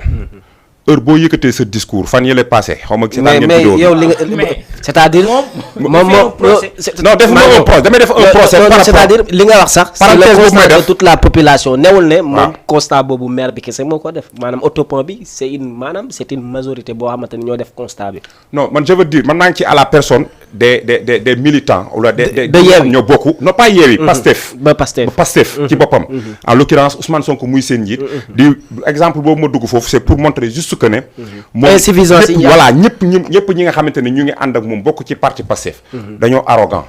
heure boo yëkkatee sa discours fan yële passé xaw ma. mais yow li nga c'est-à-dire. moom non def na un procès damay def un procès. c'est-à-dire li nga wax sax. c'est le constat de toute la population newul ne. moom constat boobu maire bi kese moo ko def maanaam autopont bi c'est une majorité boo xamante ni ñoo def constat bi. non man je veux dire man naa ngi ci à la personne des militants wala des Yewwi ñoo bokk non pas Yewwi Pastef ba Pastef ci boppam en l'occurrence Ousmane Sonko muy seen njiit di exemple boobu ma dugg foofu c'est pour montrer juste que ne moom insuffisance yi voilà ñëpp ñi nga xamante ne ñu ngi ànd ak moom bokk ci parti Pastef dañoo arrogant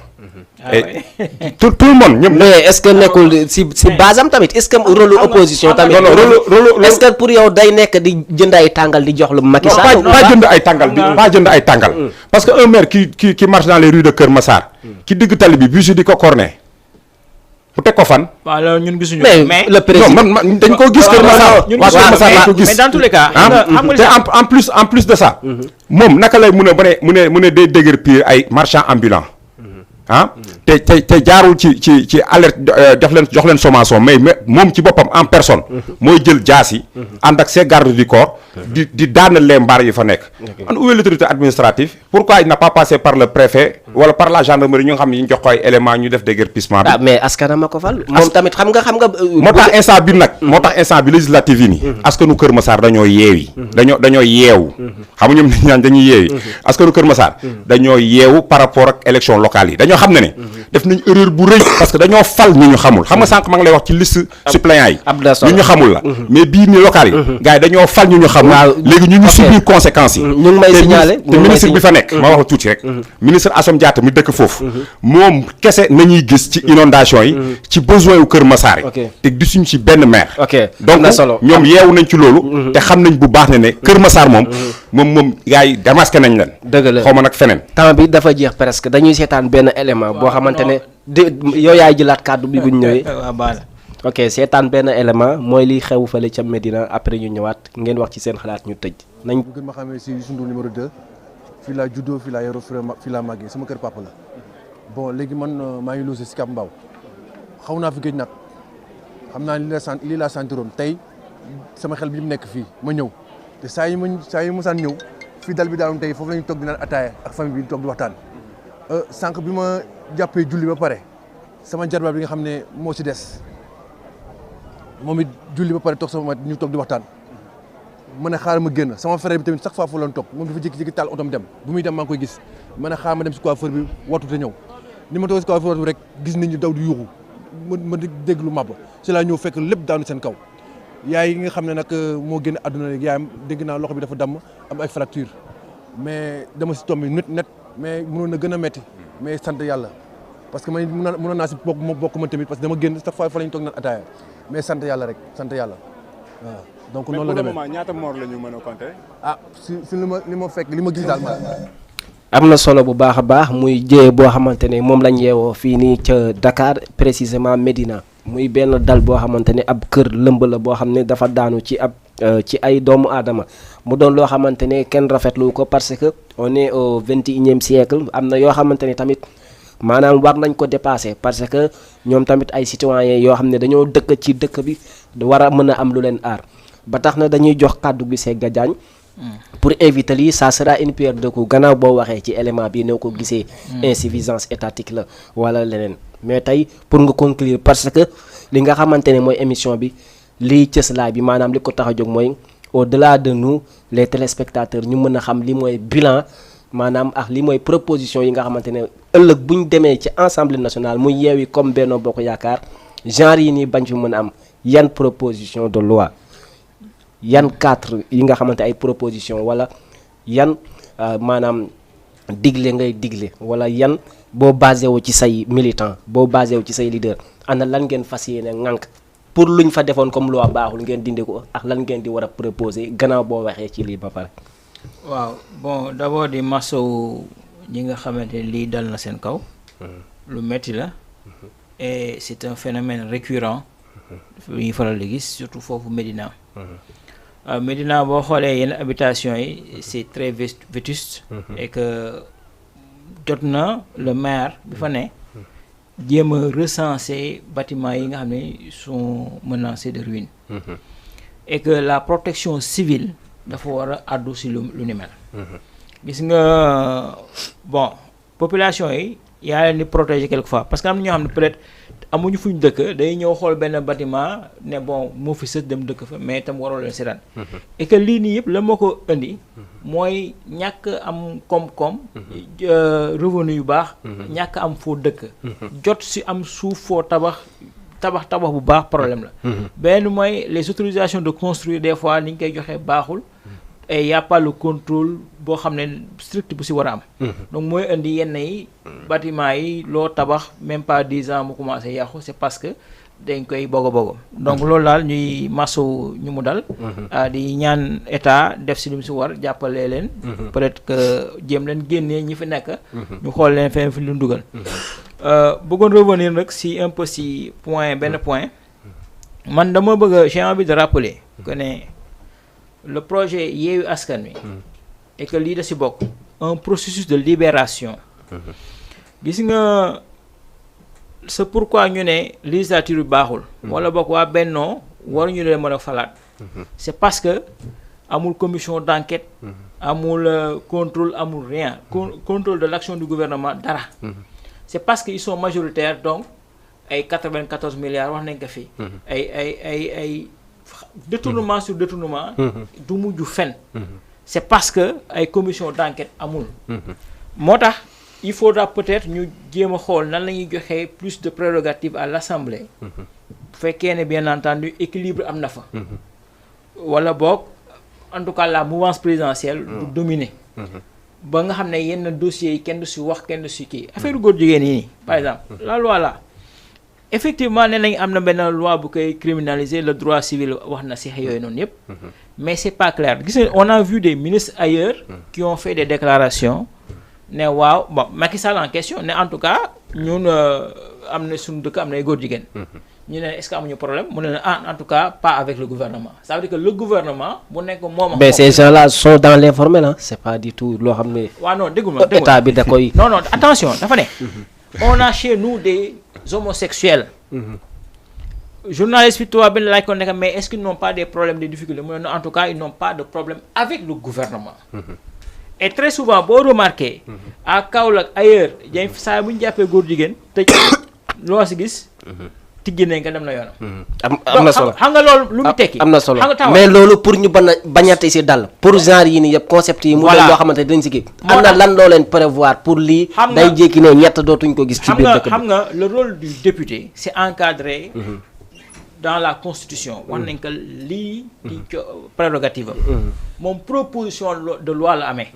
et tout le monde ñëpp mais est-ce que nekkul si base am tamit est-ce que rôle opposition tamit rôle est-ce que pour yow day nekk di jënd ay tàngal di jox lu Macky Sall pas jënd ay tàngal parce que un maire qui marche dans les rues de Kër Massar ki digg tali bi bus yi di ko corné bu teg ko fan. waaw loolu ñun gisuñu. mais le président non man dañ koo gis Kër Massar. ñun waa Kër Massar dañ ko gis mais dans tous les cas. te en plus de ça. moom naka lay mun a day déguerpir ay marchands ambulants. te jaarul ci alerte jox leen sommation mais moom ci boppam en personne. mooy jël jaas yi. ànd ak ses gardes du corps. di daanal les mbaar yi fa nekk. où est l'autorité administrative pourquoi il n'a pas passé par le préfet wala par la gendarmerie ñu nga xam ne ñu jox ko ay éléments ñu def déguerpissement bi. mais askan ma ko fal. moom tamit xam nga. moo tax instant bi législative yi nii. askanu Kër Massar dañoo yeewi. dañoo yeewu. xam nga ñoom nit ñaan dañuy yeewi. askanu Kër Massar dañoo yeewu par rapport ak élection locale yi dañoo xam ne def nañ erreur bu rëy parce que dañoo fal ñu xamul xam nga sànq ma ngi lay wax ci liste suppléants yi ñu xamul la mais bii ni local yi gars yi dañoo fal ñu xamul léegi ñu subir conséquences yi ñu ngi may signaler te ministre bi fa nekk ma wax la tuuti rek ministre Assome Diatta mi dëkk foofu moom kese nañuy gis ci inondation yi ci besoin yu Kër Massar yi te gisuñ ci benn maire donc ñoom yeewu nañ ci loolu te xam nañ bu baax ne Kër Massar moom moom gars yi démasqué nañ leen. dëgg la xaw ma nag feneen. temps bi dafa jeex presque dañuy seetaan benn élément boo xamante ne yow yaay jëlaat kàddu bi bu ñu ñëwee. waaw baax na. ok seetaan benn élément mooy liy xew fële ca Médina après ñu ñëwaat ngeen wax ci seen xalaat ñu tëj nañ. ñu gën ma xamee si Youssou Ndour numéro 2 fii laa juddoo fii laa yoroo fii laa màggee sama kër papa la bon léegi man maa ngi logé si Cap Mbao xaw naa fi géej nag xam naa lii laa sentiroon tey sama xel bi mu nekk fii ma ñëw te saa yi mosaan ñëw fii dal bi daaloon tey foofu la ñu toog di naan ataaya ak famille bi toog di waxtaan sànq bi ma jàppee julli ba pare sama jarbaat bi nga xam ne moo si des moom it julli ba pare toog sama ñu toog di waxtaan ma ne xaaral ma génn sama frère bi tamit chaque fois fu loon toog moom dafa jékki-jékki taal otom dem bu muy dem maa ngi koy gis ma ne xaaral ma dem si coiffeur bi wattu te ñëw ni ma toog si coiffeur bi rek gis nit ñi daw di yuuxu ma dégg lu màbb si laa ñëw fekk lépp daanu seen kaw yaay yi nga xam ne nag moo génn àdduna léegi yaayam dégg naa loxo bi dafa damm am ay fracture mais dama si tombé net mais mënoon na gën a metti mais sant yàlla parce que man mënoon naa si bokk man tamit parce que dama génn chaque fois fa la ñu toog naan ataaya mais sant yàlla rek sant yàlla waaw donc noonu la demee mais pour le moment ñaata mort la ñu mën a compter. ah si li ma fekk li ma gis daal am na solo bu baax a baax muy jëye boo xamante ne moom lañ yeewoo fii nii ca Dakar précisément Médina muy benn dal boo xamante ne ab kër lëmb la boo xam ne dafa daanu ci ab ci ay doomu aadama mu doon loo xamante ne kenn rafetlu ko parce que on est au 21e siècle am na yoo xamante ne tamit maanaam war nañ ko dépasser parce que ñoom tamit ay citoyens yoo xam ne dañoo dëkk ci dëkk bi war a mën a am lu leen aar ba tax na dañuy jox kàddu gi Sega Diagne pour éviter lii ça sera une pierre de coups gannaaw boo waxee ci élément bi ne ko gisee insuffisance étatique la wala leneen mais tey pour nga conclure parce que li nga xamante ne mooy émission bi lii cëslaay bi maanaam li ko tax a jóg mooy au-delà de nous les téléspectateurs ñu mën a xam li mooy bilan maanaam ak li mooy proposition yi nga xamante ne ëllëg bu ñu demee ci Assemblée nationale muy Yewwi comme Benno Bokk Yaakaar genre yi nii bañ fi mën a am yan proposition de loi yan 4 yi nga xamante ay proposition wala yan maanaam digle ngay digle wala yan boo basé wu ci say militant boo basé wu ci say leader ana lan ngeen fas yéene ŋànk pour luñ fa defoon comme loi baaxul ngeen dindi ko ak lan ngeen di war a proposer gannaaw boo waxee ci lii ba pare. waaw bon d'abord di masawu ñi nga xamante ne lii dal na seen kaw. lu metti la. et c'est un phénomène récurrent. lu ñuy faral di gis surtout foofu Médina. Médina boo xoolee yenn habitation yi c'est très vétuste. et que jot na le maire bi fa ne. jéem a recenser bâtiments yi nga xam ne sont menacés de ruine. et que la protection civile dafa war a àddu si lu ni mel. gis nga bon population yi yaa leen di protéger quelquefois parce que am na ñoo xam ne peut-être amuñu fuñ dëkk day ñëw xool benn bâtiment ne bon moo fi sës dem dëkk fa mais itam waroo leen seetaan. et que lii nii yëpp la moo ko indi. mooy ñàkk am koom-koom. revenu yu baax. ñàkk am foo dëkk. jot si am suuf foo tabax bu baax problème la. benn mooy les autorisations de construire des fois ni ñu koy joxee baaxul. et y a pas le contrôle boo xam ne strict bu si war a am. donc mooy indi yenn yi bâtiment yi loo tabax même pas 10 ans mu commencé yàqu c'est parce que dañ koy bogo donc loolu daal ñuy masu ñu mu dal. di ñaan état def si lu mu si war jàppale leen. peut-être que jéem leen génnee ñi fi nekk. ñu xool leen fenn fi lu dugal. bëggoon revenir nag si un peu si benn point man dama bëgg j'ai envie de rappeler que ne le projet Yewwi Askan Wi et que lii da si bokk un processus de libération. gis nga c'est pourquoi ñu ne législature bi baaxul. wala bokk waa Bennoo waruñu leen mën a falaat. c'est parce que amul commission d'enquête. amul contrôle amul rien. Contrôle de l'action du gouvernement dara. c'est parce que ils sont majoritaires donc ay 94 milliards wax nañ ko fi. ay détournement sur détournement. du mujj fen. c'est parce que ay commission d'enquête amul. moo tax il faudra peut-être ñu jéem a xool nan la ñuy joxee plus de prérogatives à l'Assemblée. bu fekkee ne bien entendu équilibre am na fa. wala boog en tout cas la mouvance présidentielle du dominer. ba nga xam ne yenn dossiers yi kenn du si wax kenn du si kii affaire góor jigéen yi nii par exemple la loi là effectivement nee nañ am na benn loi bu koy criminaliser le droit civil wax na si yooyu noonu yëpp mais c'est pas clair gis nga on a vu des ministres ailleurs qui ont fait des déclarations ne waaw bon Macky Sall en question ne en tout cas ñun am na suñu dëkk am na ay góor jigéen ñu ne est-ce que amuñu problème mu ne en tout cas pas avec le gouvernement ça veut dire que le gouvernement bu nekk moom mais ces gens-là sont dans l'informel hein c'est pas du tout loo xam ne waaw non déggu ma état bi da koy non attention dafa ne on a chez nous des homosexuels journaliste bi tubaab bi laaj ko nekk mais est-ce qu'ils n'ont pas des problèmes de difficultés mu ne en tout cas ils n'ont pas de problème avec le gouvernement et très souvent boo remarqué à Kaolack ailleurs jaay saa bu ñu jàppee góor jigéen tëj loo si gis tijji nañ nga dem na yoonam am na solo xam nga loolu lu mu tekki am na solo mais loolu pour ñu bañati si dal pour genre yi nii yëpp concept yi mu doon loo xamante dañ si kii am na lan loo leen prévoir pour lii day jékki ne ñett dootuñ ko gis ci biir dëkk bi xam nga le rôle du député c'est encadré dans la constitution wax nañ que lii di prérogative am moom proposition de loi la amee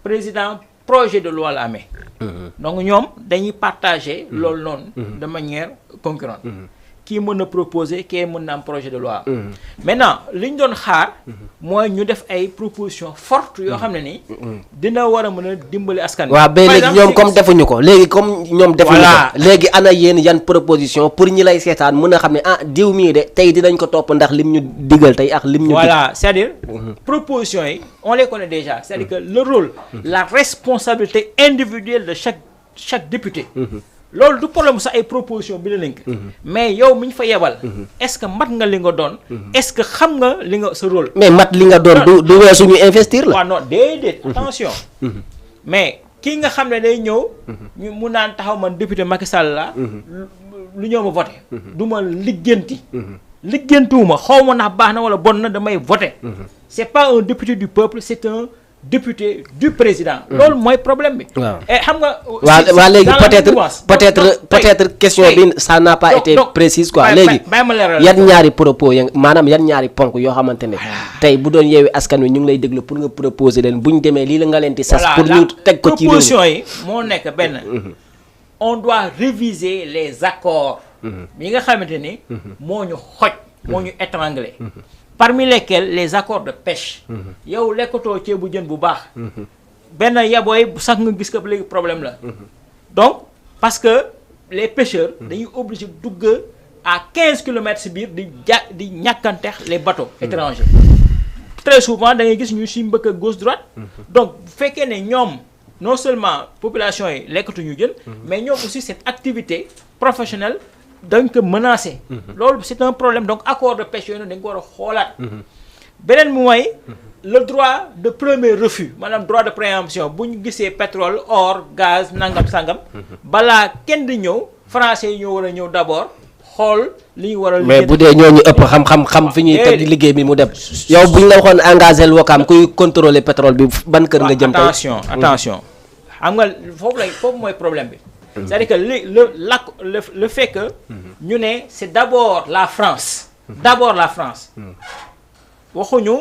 président projet de loi la amee donc ñoom dañuy partager loolu noonu de manière concurrente kii mën na proposer kii mën na am projet de loi maintenant li ñu doon xaar mooy ñu def ay propositions fortes yoo xam ne ni dina war a mën a dimbali askan wi. waaw ba léegi ñoom comme defuñu ko léegi comme ñoom defuñu ko léegi ana yéen yan proposition pour ñi lay seetaan mën a xam ne diw mii de tey dinañ ko topp ndax lim ñu digal tey ak lim ñu voilà c'est-à-dire propositions yi on les connaît déjà c'est-à-dire que le rôle la responsabilité individuelle de chaque député loolu du problème sax ay proposition bi la nañ ko mais yow mi ñu fa yebal est-ce que mat nga li nga doon est-ce que xam nga li nga sa rôle mais mat li nga doon du weesu ñu investir la waaw non déedéet attention mais kii nga xam ne day ñëw ñu mu naan taxaw man député Macky Sall la lu ñëw ma voté du ma liggantuwuma xaw ma ndax baax na wala bon na damay voté c'est pas un député du peuple c'est un député du président loolu mooy problème bi et xam nga waa léegi peut-être question bi ça n'a pas été précise quoi léegi yan ñaari propos maanaam yan ñaari ponk yoo xamante ne tey bu doon Yewwi Askan Wi ñu ngi lay déglu pour nga proposer leen bu ñu demee lii la nga leen di sas pour ñu teg ko ci proposition yi moo nekk benn on doit réviser les accords yi nga xamante ni moo ñu xoj moo ñu étranglé parmi lesquels les accords de pêche yow lekkatoo ceebu jën bu baax benn yabooy sax nga gis ko léegi problème la donc parce que les pêcheurs dañuy obligé dugg à 15 kilomètres si biir di ñàkkanteex les bateaux étrangers très souvent da ngay gis ñu si mbëkk gauche droite donc bu fekkee ne ñoom non seulement population yi lekkatuñu jën mais ñoom aussi cette activité professionnelle dañ ko menacé loolu c'est un problème donc accord de pêche yooyu dañ ko war a xoolaat beneen mooy le droit de premier refus maanaam droit de préemption bu ñu gisee pétrole or gaz nangam sangam balaa kenn di ñëw français yi ñoo war a ñëw d'abord xool li ñu war a mais bu dee ñooñu ëpp xam fi ñuy teg liggéey bi mu dem yow bu ñu la waxoon engagé Wakaam kuy contrôler pétrole bi ban kër nga jëm tey attention xam nga foofu mooy problème bi c'est-à-dire que le fait que ñu ne c'est d'abord la France waxuñu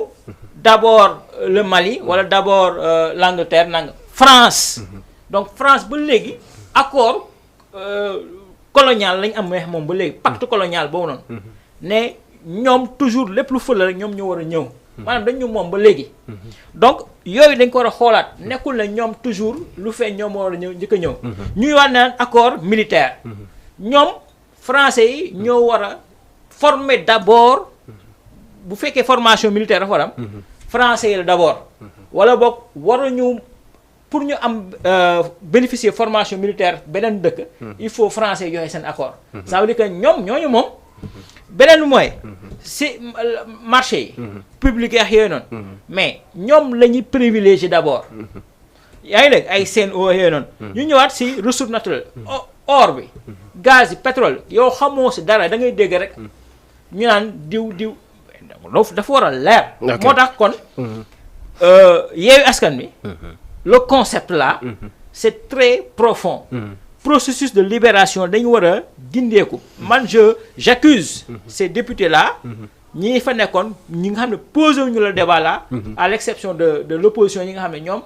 d'abord le Mali wala d'abord l'Angleterre nanga France donc France ba léegi accord colonial lañ am moom ba léegi pacte colonial boobu noonu ne ñoom toujours lépp lu fële rek ñoom ñoo war a ñëw maanaam dañ ñu moom ba léegi donc yooyu dañ ko war a xoolaat nekkul na ñoom toujours lu fee ñoom war a ñëw njëkk a ñëw ñuy wax naan accord militaire ñoom français yi ñoo war a former d'abord bu fekkee formation militaire dafa war am français yi la d'abord wala boog waruñu pour ñu am bénéficier formation militaire beneen dëkk il faut français joxe seen accord ça veut dire que ñoom ñooñu moom beneen mooy si marché yi public ak yooyu noonu mais ñoom la ñuy privilégier d'abord yaa ngi dégg ay Sen'Eau yooyu noonu ñu ñëwaat si ressource naturelle or bi gaz yi pétrole yow xamoo si dara da ngay dégg rek ñu naan diw dafa war a leer moo tax kon Yewwi Askan Wi le concept là c'est très profond processus de libération dañu war a gindeeku man j'accuse ces députés là ñii fa nekkoon ñi nga xam ne posé ñu le débat là. À l'exception de l'opposition yi nga xam ne ñoom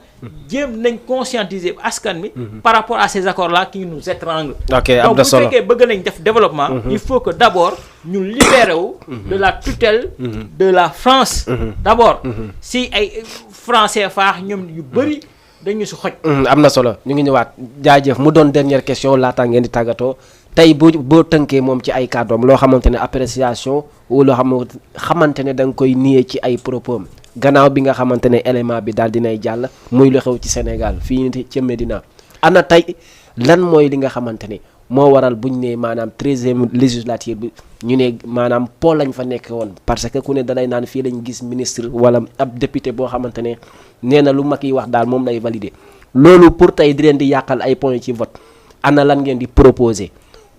jéem nañ conscientiser askan mi par rapport à ces accords là qui nous étranglent. ok donc bu fekkee bëgg nañ def développement. il faut que d'abord ñu libéré wu de la tutelle de la France. d'abord si ay français faax ñoom yu bëri dañu si xoj. am na solo ñu ngi ñëwaat jaajëf mu doon dernière question laata ngeen di tàggatoo tey boo tënkee moom ci ay kàddoom loo xamante ne appréciation wala loo xamante ne da nga koy nier ci ay propos gannaaw bi nga xamante ne élément bi daal dinay jàll muy lu xew ci Sénégal fii ca Médina ana tey lan mooy li nga xamante ne moo waral buñ ne maanaam 13e législature bi ñu ne maanaam po lañ fa nekk woon parce que ku ne dalay naan fii lañ gis ministre wala ab député boo xamante ne nee na lu mag yi wax daal moom lay valider loolu pour tey di leen di yàqal ay points ci vote ana lan ngeen di proposer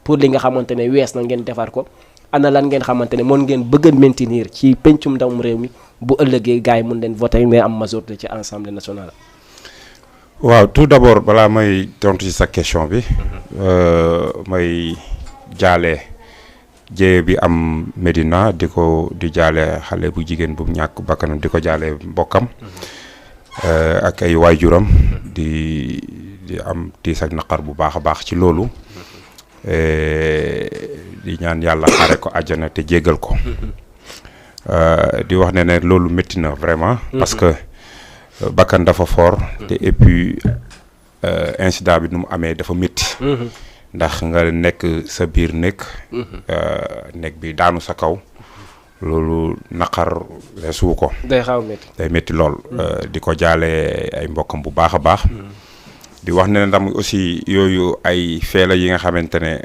pour li nga xamante ne wees na ngeen defar ko ana lan ngeen xamante ne moon ngeen bëgg a maintenir ci pencum ndawum réew mi bu ëllëgee gars yi mun leen voter mais am majorité ci Assemblée nationale. waaw tout d'abord balaa may tontu ci sa question bi may jaale jéye bi am Médina di jaale xale bu jigéen bu ñàkk bakkanam di ko jaale mbokkam ak ay waajuram di am tiis ak naqar bu baax a baax ci loolu di ñaan yàlla xare ko àjjana te jéggal ko di wax ne loolu métti na vraiment parce que bakkan dafa fort te et puis incident bi nu mu amee dafa métti ndax nga nekk sa biir nekk bi daanu sa kaw loolu naqar weesu ko day métti lool di ko jaale ay mbokkam bu baax a baax di wax ne ndam aussi yooyu ay feela yi nga xamante ne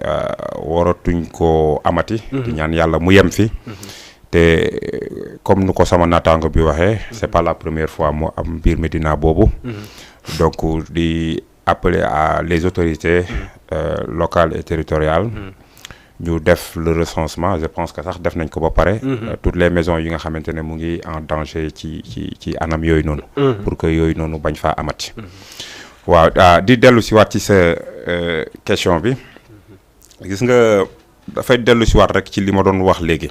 waratuñ ko amati di ñaan yàlla mu yem fi te comme nu ko sama naataango bi waxee c'est pas la première fois mu am biir Médina boobu donc di appeler à les autorités locales et territoriales ñu def le recensement je pense que sax def nañ ko ba pare toutes les maisons yi nga xamante ne mu ngi en danger ci anam yooyu noonu pour que yooyu noonu bañ faa amati waaw di dellu si waat ci sa question bi gis nga dafay dellu si waat rek ci li ma doon wax léegi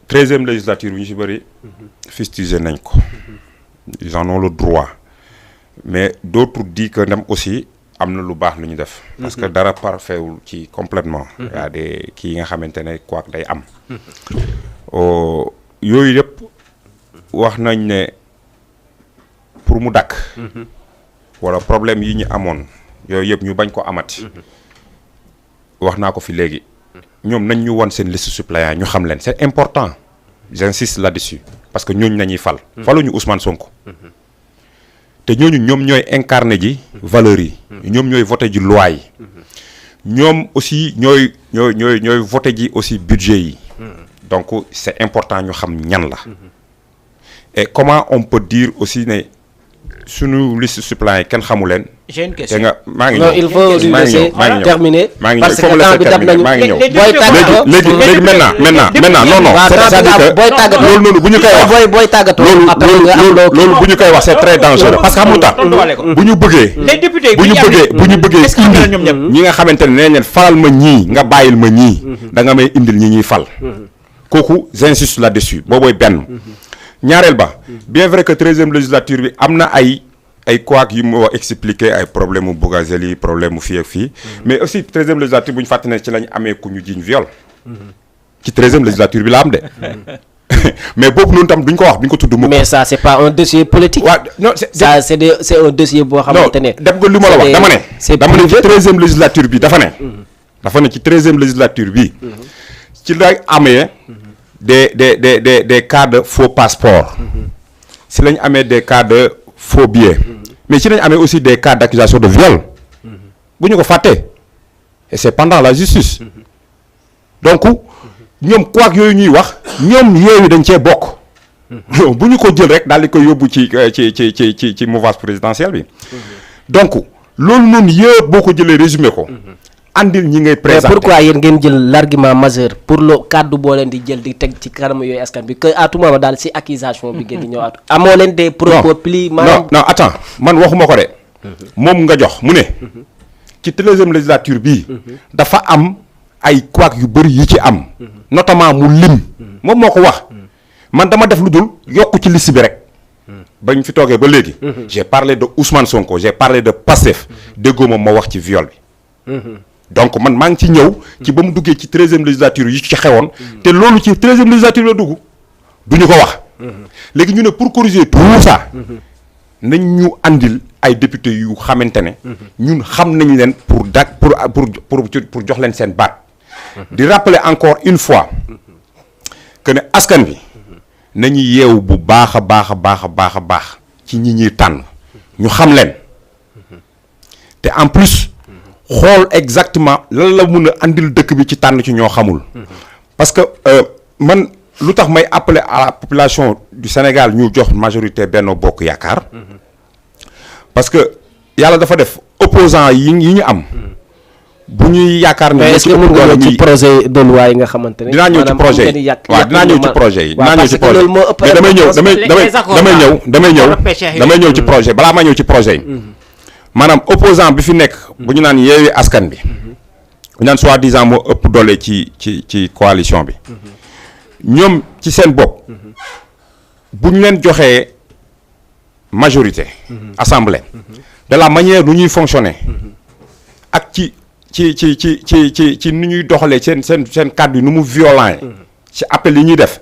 13e législature bi ñu si bëri fustigé nañ ko ils en ont le droit mais d'autres disent que dem aussi am na lu baax lu ñu def parce que dara parfaitul ci complètement y a des kii yi nga xamante ne quoi day am yooyu yëpp wax nañ ne pour mu dakk wala problème yi ñu amoon yooyu yëpp ñu bañ ko amati wax naa ko fi léegi ñoom nañ ñu won seen liste suppléant ñu xam leen c'est important j'insiste là-dessus parce que ñooñu nañuy faluñu Ousmane Sonko te ñooñu ñoom ñooy incarné ji valeurs yi ñoom ñooy voté ji loi yi ñoom aussi ñooy voté ji aussi budget yi donc c'est important ñu xam ñan la et comment on peut dire aussi ne suñu liste suppléant kenn xamu leen. j'ai une question. maa ngi non il faut laisser terminer. parce que temps bi dab nañu maa ngi ñëw booy tàggatoo léegi maintenant non c'est-à-dire que booy tàggatoo loolu noonu bu ñu koy wax booy tàggatoo loolu bu ñu koy wax c'est très dangereux parce que xam nga bu ñu bëggee les députés bu ñu bëggee indi ñi nga xamante ne nee leen falal ma ñii nga bàyyil ma ñii da nga may indil ñi ñuy fal kooku j'insiste là-dessus boobooy benn ñaareel ba bien vrai que 13e législature bi am na ay couac yu mu expliqué ay problème mu Bougazelli problème mu fii ak fii mais aussi 13e législature bu ñu fàtte ne ci lañ amee ku ñu jiiñ viol ci 13e législature bi la am de mais boobu noonu tam duñ ko wax duñ ko tudd mukk mais ça c'est pas un dossier politique. waaw non c'est un dossier boo xamante ne. dem nga lu ma la wax dama ne ci 13e législature bi dafa ne ci 13e législature bi ci lay amee des cas de faux passeport si lañ amee des cas de faux billets mais si lañ amee aussi des cas d'accusation de viol bu ñu ko fàttee et c'est pendant la justice donc ñoom quoi yooyu ñuy wax ñoom yooyu dañ cee bokk bu ñu ko jël rek daal di ko yóbbu ci mouvance présidentielle bi donc loolu noonu yëpp boo ko jëlee résumé ko andil ñi ngay présenter mais pourquoi yéen ngeen jël l'argument majeur pour le kaddu boo leen di jël di teg ci kanam yooyu askan bi que à tout moment daal si accusation bi ngeen di ñëwaat amoo leen des propos pli maanaam non attends man waxuma ko de moom nga jox mu ne ci 13e législature bii dafa am ay couac yu bëri yi ci am notamment mu lim moom moo ko wax man dama def lu dul yokku ci liste bi rek bañ fi toogee ba léegi j'ai parlé de Ousmane Sonko j'ai parlé de Pastef déggoo moom ma wax ci viol bi donc man maa ngi ci ñëw ci ba mu duggee ci 13e législature yi ci xewoon te loolu ci 13e législature la dugg duñu ko wax léegi ñu ne pour corriger tout ça nañ ñu andil ay députés yu xamante ne ñun xam nañ leen pour jox leen seen baat di rappeler encore une fois que ne askan bi nañu yeewu bu baax a baax a baax a baax a baax ci ñi ñuy tànn ñu xam leen te en plus xool exactement lan la mun a andil dëkk bi ci tànn ci ñoo xamul parce que man lu tax may appeler à la population du Sénégal ñu jox majorité Benno Bokk Yaakaar parce que yàlla dafa def opposant yi ñu am bu ñuy yaakaar ne est-ce que mën nga ñëw ci projet de loi yi nga xamante ne dinaa ñëw ci projet yi waaw dinaa ñëw ci projet yi dinaa ñëw ci projet mais damay ñëw ci projet balaa ma ñëw ci projet yi maanaam opposant bi fi nekk bu ñu naan Yewwi Askan bi bu ñu naan soi-disant moo ëpp doole ci coalition bi ñoom ci seen bopp bu ñu leen joxee majorité assemblée de la manière nu ñuy fonctionner ak ci nu ñuy doxalee seen kàddu yi nu mu violent ci appel yi ñuy def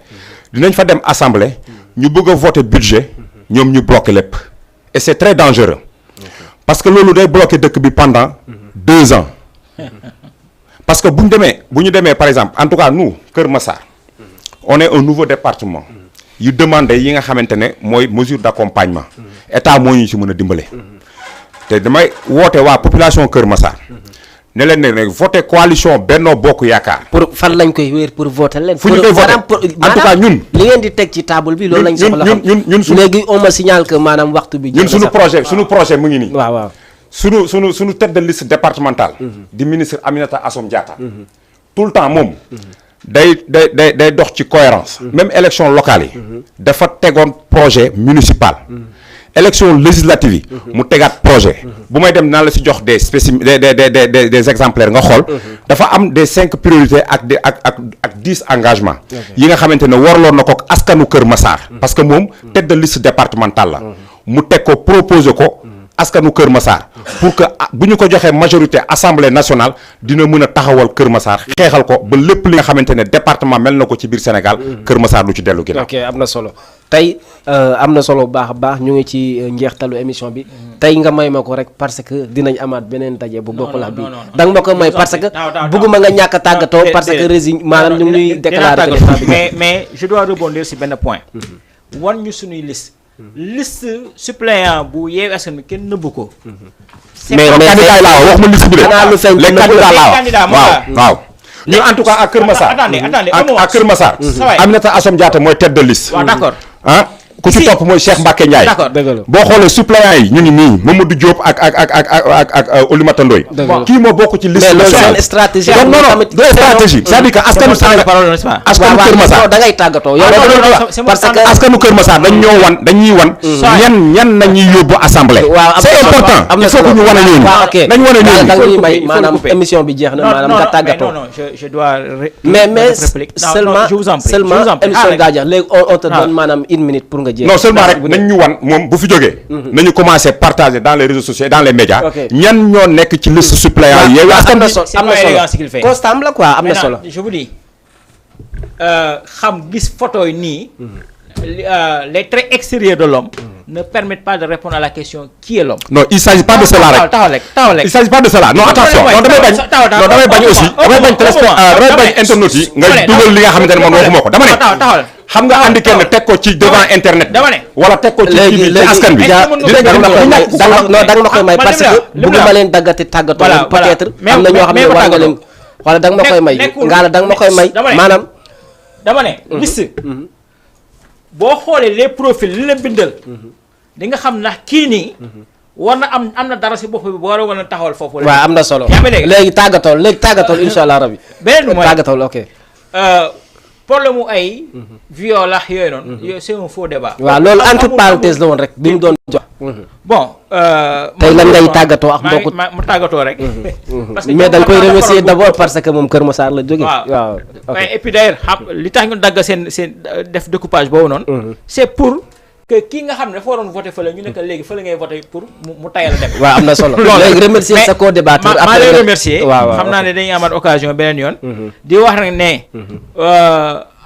dinañ fa dem assemblée ñu bëgg a voter budget ñoom ñu bloquer lépp et c'est très dangereux parce que loolu day bloquer dëkk bi pendant 2 ans parce que bu ñu demee par exemple en tout cas nous Kër Massar on est un nouveau département yu demandé yi nga xamante ne mooy mesure d'accompagnement état moo ñu ci mën a dimbale te damay woote waa population Kër Massar ne leen ne voté coalition Benno Bokk Yaakaar. pour fan lañ koy wéer pour voter leen. fu ñu koy voté en tout cas ñun. li ngeen di teg ci table bi loolu lañ soxla xam ñun léegi on me signale que maanaam waxtu bi. ñun suñu projet mu ngi nii. waaw suñu tête de liste départementale. di ministre Aminata Assome Diatta. tout le temps moom. day dox ci cohérence même élection locale yi dafa tegoon projet municipal élection législative yi mu tegaat projet bu may dem naa la si jox des des exemplaires nga xool dafa am des 5 priorités ak 10 engagements yi nga xamante ne warloon na ko askanu Kër Massar parce que moom tête de liste départementale la mu teg ko proposer ko askanu Kër Massar pour que bu ñu ko joxee majorité assemblée nationale dina mën a taxawal Kër Massar xeexal ko ba lépp li nga xamante ne département mel na ko ci biir Sénégal Kër Massar du ci dellu ginnaaw. ok am na solo tey am na solo bu baax a baax ñu ngi ci njeextalu émission bi tey nga may ma ko rek parce que dinañ amaat beneen daje bu bokk la bi da nga ma ko may parce que bëgguma nga ñàkk a tàggatoo parce que résine maanaam ñu ngi ñuy déclarer mais je dois rebondir si benn point wan ñu suñuy liste suppléant bu Yewwi Askan Wi kenn nëbbu ko. mais candidat yi laa wax ma liste bi de. xanaa lu feeñ les candidats laa waaw. ñu en tout cas à Kër Massar. attendez à Kër Massar. Aminata Assome Diatta mooy tête de liste. waaw d'accord. ku ci topp mooy Cheikh Mbacké Ndiaye. d'accord boo xoolee suppléants yi ñu ngi nii Mamadou Diop ak Oulimata Ndoye. kii moo bokk ci liste nationale. mais stratégie. non stratégie c'est-à-dire que askanu Kër Massar da ngay tàggatoo yow parce que askanu Kër Massar dañuy wan ñan nañuy yóbbu assemblée. c'est important il faut que ñu wane ñooñu. nañ wane ñooñu da nga ñuy may maanaam émission bi jeex na maanaam nga tàggatoo. non je dois mais seulement émission daa jeex léegi on te donne maanaam 1 minute pour nga non seulement rek nañ ñu wan moom bu fi jógee nañu commencer partager dans les réseaux sociaux et dans les médias ñan ñoo nekk ci liste suppléant yi am na solo constant la quoi am na solo je vous dis xam gis photo yi nii les traits extérieurs de l'homme ne permettent pas de répondre à la question qui est l'homme. Non, il s'agit pas de cela rek. taxaw rek. Il s'agit pas de cela. Non, attention. Non, damay bañ aussi. damay bañ internautes yi nga dugal li nga xamante ne man waxuma ko. dama ne xam nga andi kenn teg ko ci devant internet. dama ne wala teg ko ci ci askan bi. da nga ma koy may parce que bëgguma leen daggati tàggatoo peut-être am na ñoo xam ne war nga leen wala da nga ma koy may nga la da nga ma koy may maanaam dama ne liste boo xoolee les profils li la bindal di nga xam ndax kii nii war na am na dara si bopp bi boo war a taxawal foofu. waaw am na solo léegi tàggatool incha allah rabi. beneen mooy tàggatool ok. problème mu ay. viol ak yooyu noonu. yooyu c'est un faux débat. waaw loolu entre parenthèse la woon rek bi mu doon jox. bon. tey lan ngay tàggatoo ak mbokku ma tàggatoo rek. parce que mais dañ koy remercier d'abord parce que moom Kër Massar la jógee. waaw Ouais, et puis d'ailleurs li tax ñu dagg seen def découpage boobu noonu. c'est pour que kii nga xam ne dafa waroon voté fële ñu ne que léegi fële ngay voté pour mu tayal a dem. waaw am na solo léegi remercier sa co-débatteur. maa lay remercier. waaw xam naa ne dañuy amaat occasion beneen yoon. di wax rek ne.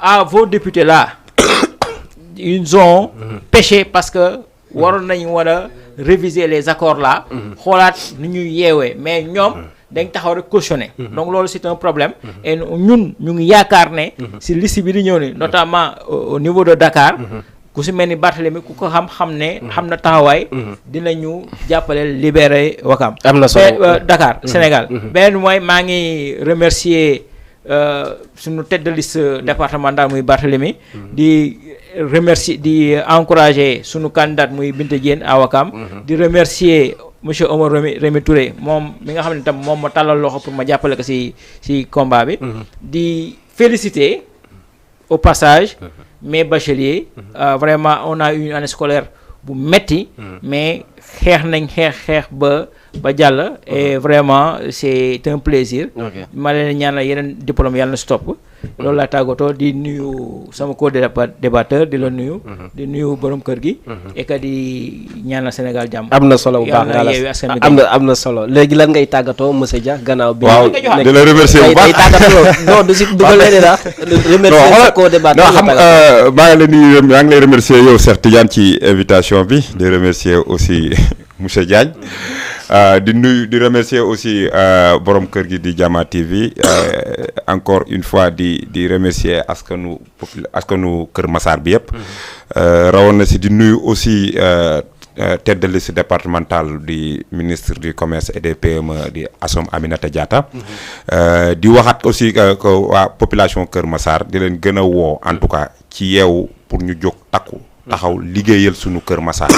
à vos députés là. ils ont péché parce que waroon nañu war a réviser les accords là. xoolaat nu ñuy yeewee mais ñoom. dañ taxaw rek cautionné. donc loolu c'est un problème. et ñun ñu ngi yaakaar ne. si liste bi di ñëw ni notamment au niveau de Dakar. ku si mel ni Barthélemy ku ko xam ne xam na taxawaay. dinañu jàppale libérer Ouakam. am na solo Dakar Sénégal. beneen mooy maa ngi remercier suñu tête de liste départementale muy Barthélemy. di remercier di encourager suñu candidate muy Binta Diène à Ouakam. di remercier monsieur Omar Rémy Touré moom mi nga xam ne tam moom ma tàllal loxo pour ma jàppale ko si combat bi. di féliciter au passage. mes bacheliers. vraiment on a eu une année scolaire bu metti mais xeex nañ xeex ba jàll. et vraiment c'est un plaisir. ma leen ñaanal yeneen diplôme yàlla na si topp. loolu laa tàggatoo di nuyu sama co-débatteur di la nuyu. di nuyu borom kër gi. et que di ñaanal Sénégal jàmm. am na solo bu baax am na solo léegi lan ngay tàggatoo monsieur Dia gannaaw bi. waaw di la remercier bu baax non du si dugal leen da remercier sa co-débatteur. non xam maa ngi lay remercier yow Cheikh Tidiane ci invitation bi di remercier aussi monsieur Diagne. di remercier aussi borom kër gi di Jama TV encore une fois di remercier askanu Kër Massar bi yëpp. rawoon na si di nuyu aussi tête de liste départementale du ministre du commerce et des PME di Assom Aminata Diatta. di waxaat aussi que waa population Kër Massar di leen gën a woo en tout cas ci yeewu pour ñu jóg takku. taxaw liggéeyal sunu Kër Massar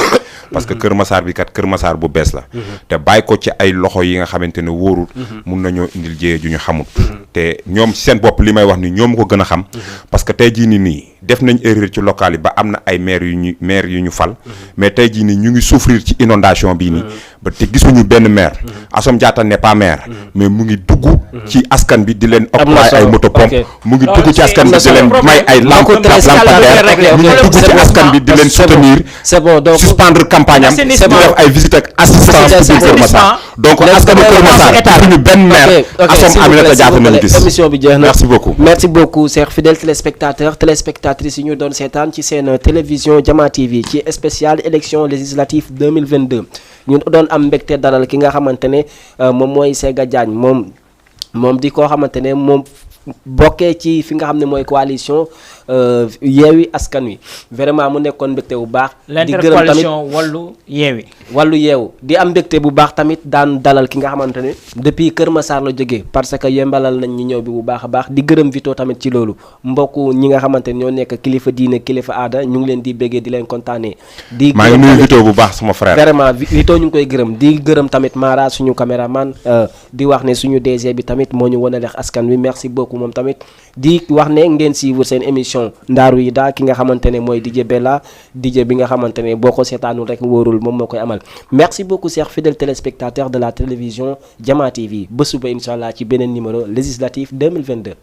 parce que Kër Massar bi kat Kër Massar bu bees la te bàyyi ko ci ay loxo yi nga xamante ne wóorul mun nañoo indil jéye ju ñu xamul te ñoom seen bopp li may wax ni ñoom ko gën a xam parce que tey jii nii def nañ erreur ci local yi ba am na ay maire yu ñu fal mais tey jii nii ñu ngi souffrir ci inondation bii nii ba te gisuñu benn maire Assom Diatta n'est pas maire mais mu ngi dugg ci askan bi di leen octroyer ay moto pompe mu ngi dugg ci askan bi di leen may ay lampadaire mu ngi dugg ci askan bi di leen soutenir c'est bon donc suspendre campagne am def ay visite ak assistance pour Kër Massar donc askanu Kër Massar gisuñu benn maire Assom Aminata Diatta nañu gis émission bi jeex na merci beaucoup chers fidèles téléspectatrices yi ñu doon seetaan ci seen télévision Jama TV ci spécial élection législative 2022 ñu doon am mbégte dalal ki nga xamante ne moom mooy Sega Diagne moom di koo xamante ne moom bokkee ci fi nga xam ne mooy coalition Yewwi Askan Wi vraiment mu nekkoon mbégte bu baax. di gërëm tamit wàllu yeewu di am mbégte bu baax tamit daan dalal ki nga xamante ne depuis Kër Massar la jógee parce que yembalal nañ ñi ñëw bi bu baax a baax di gërëm Vito tamit ci loolu mbokk ñi nga xamante ne ñoo nekk kilifa diine kilifa aada ñu ngi leen di béggee di leen kontaanee. maa ngi nuyu Vito bu baax sama frère. vraiment Vito ñu ngi koy gërëm di gërëm tamit Mara suñu caméraman di wax ne suñu DG bi tamit moo ñu wane lex askan wi merci beaucoup moom tamit di wax ne ngeen suivre seen émission Ndaaru yi daa ki nga xamante ne mooy DJ Bella DJ bi nga xamante ne boo ko seetaanul rek wóorul moom moo koy amal merci beaucoup chers fidèles téléspectateurs de la télévision Jama TV ba suba incha allah ci beneen numéro législatif 2022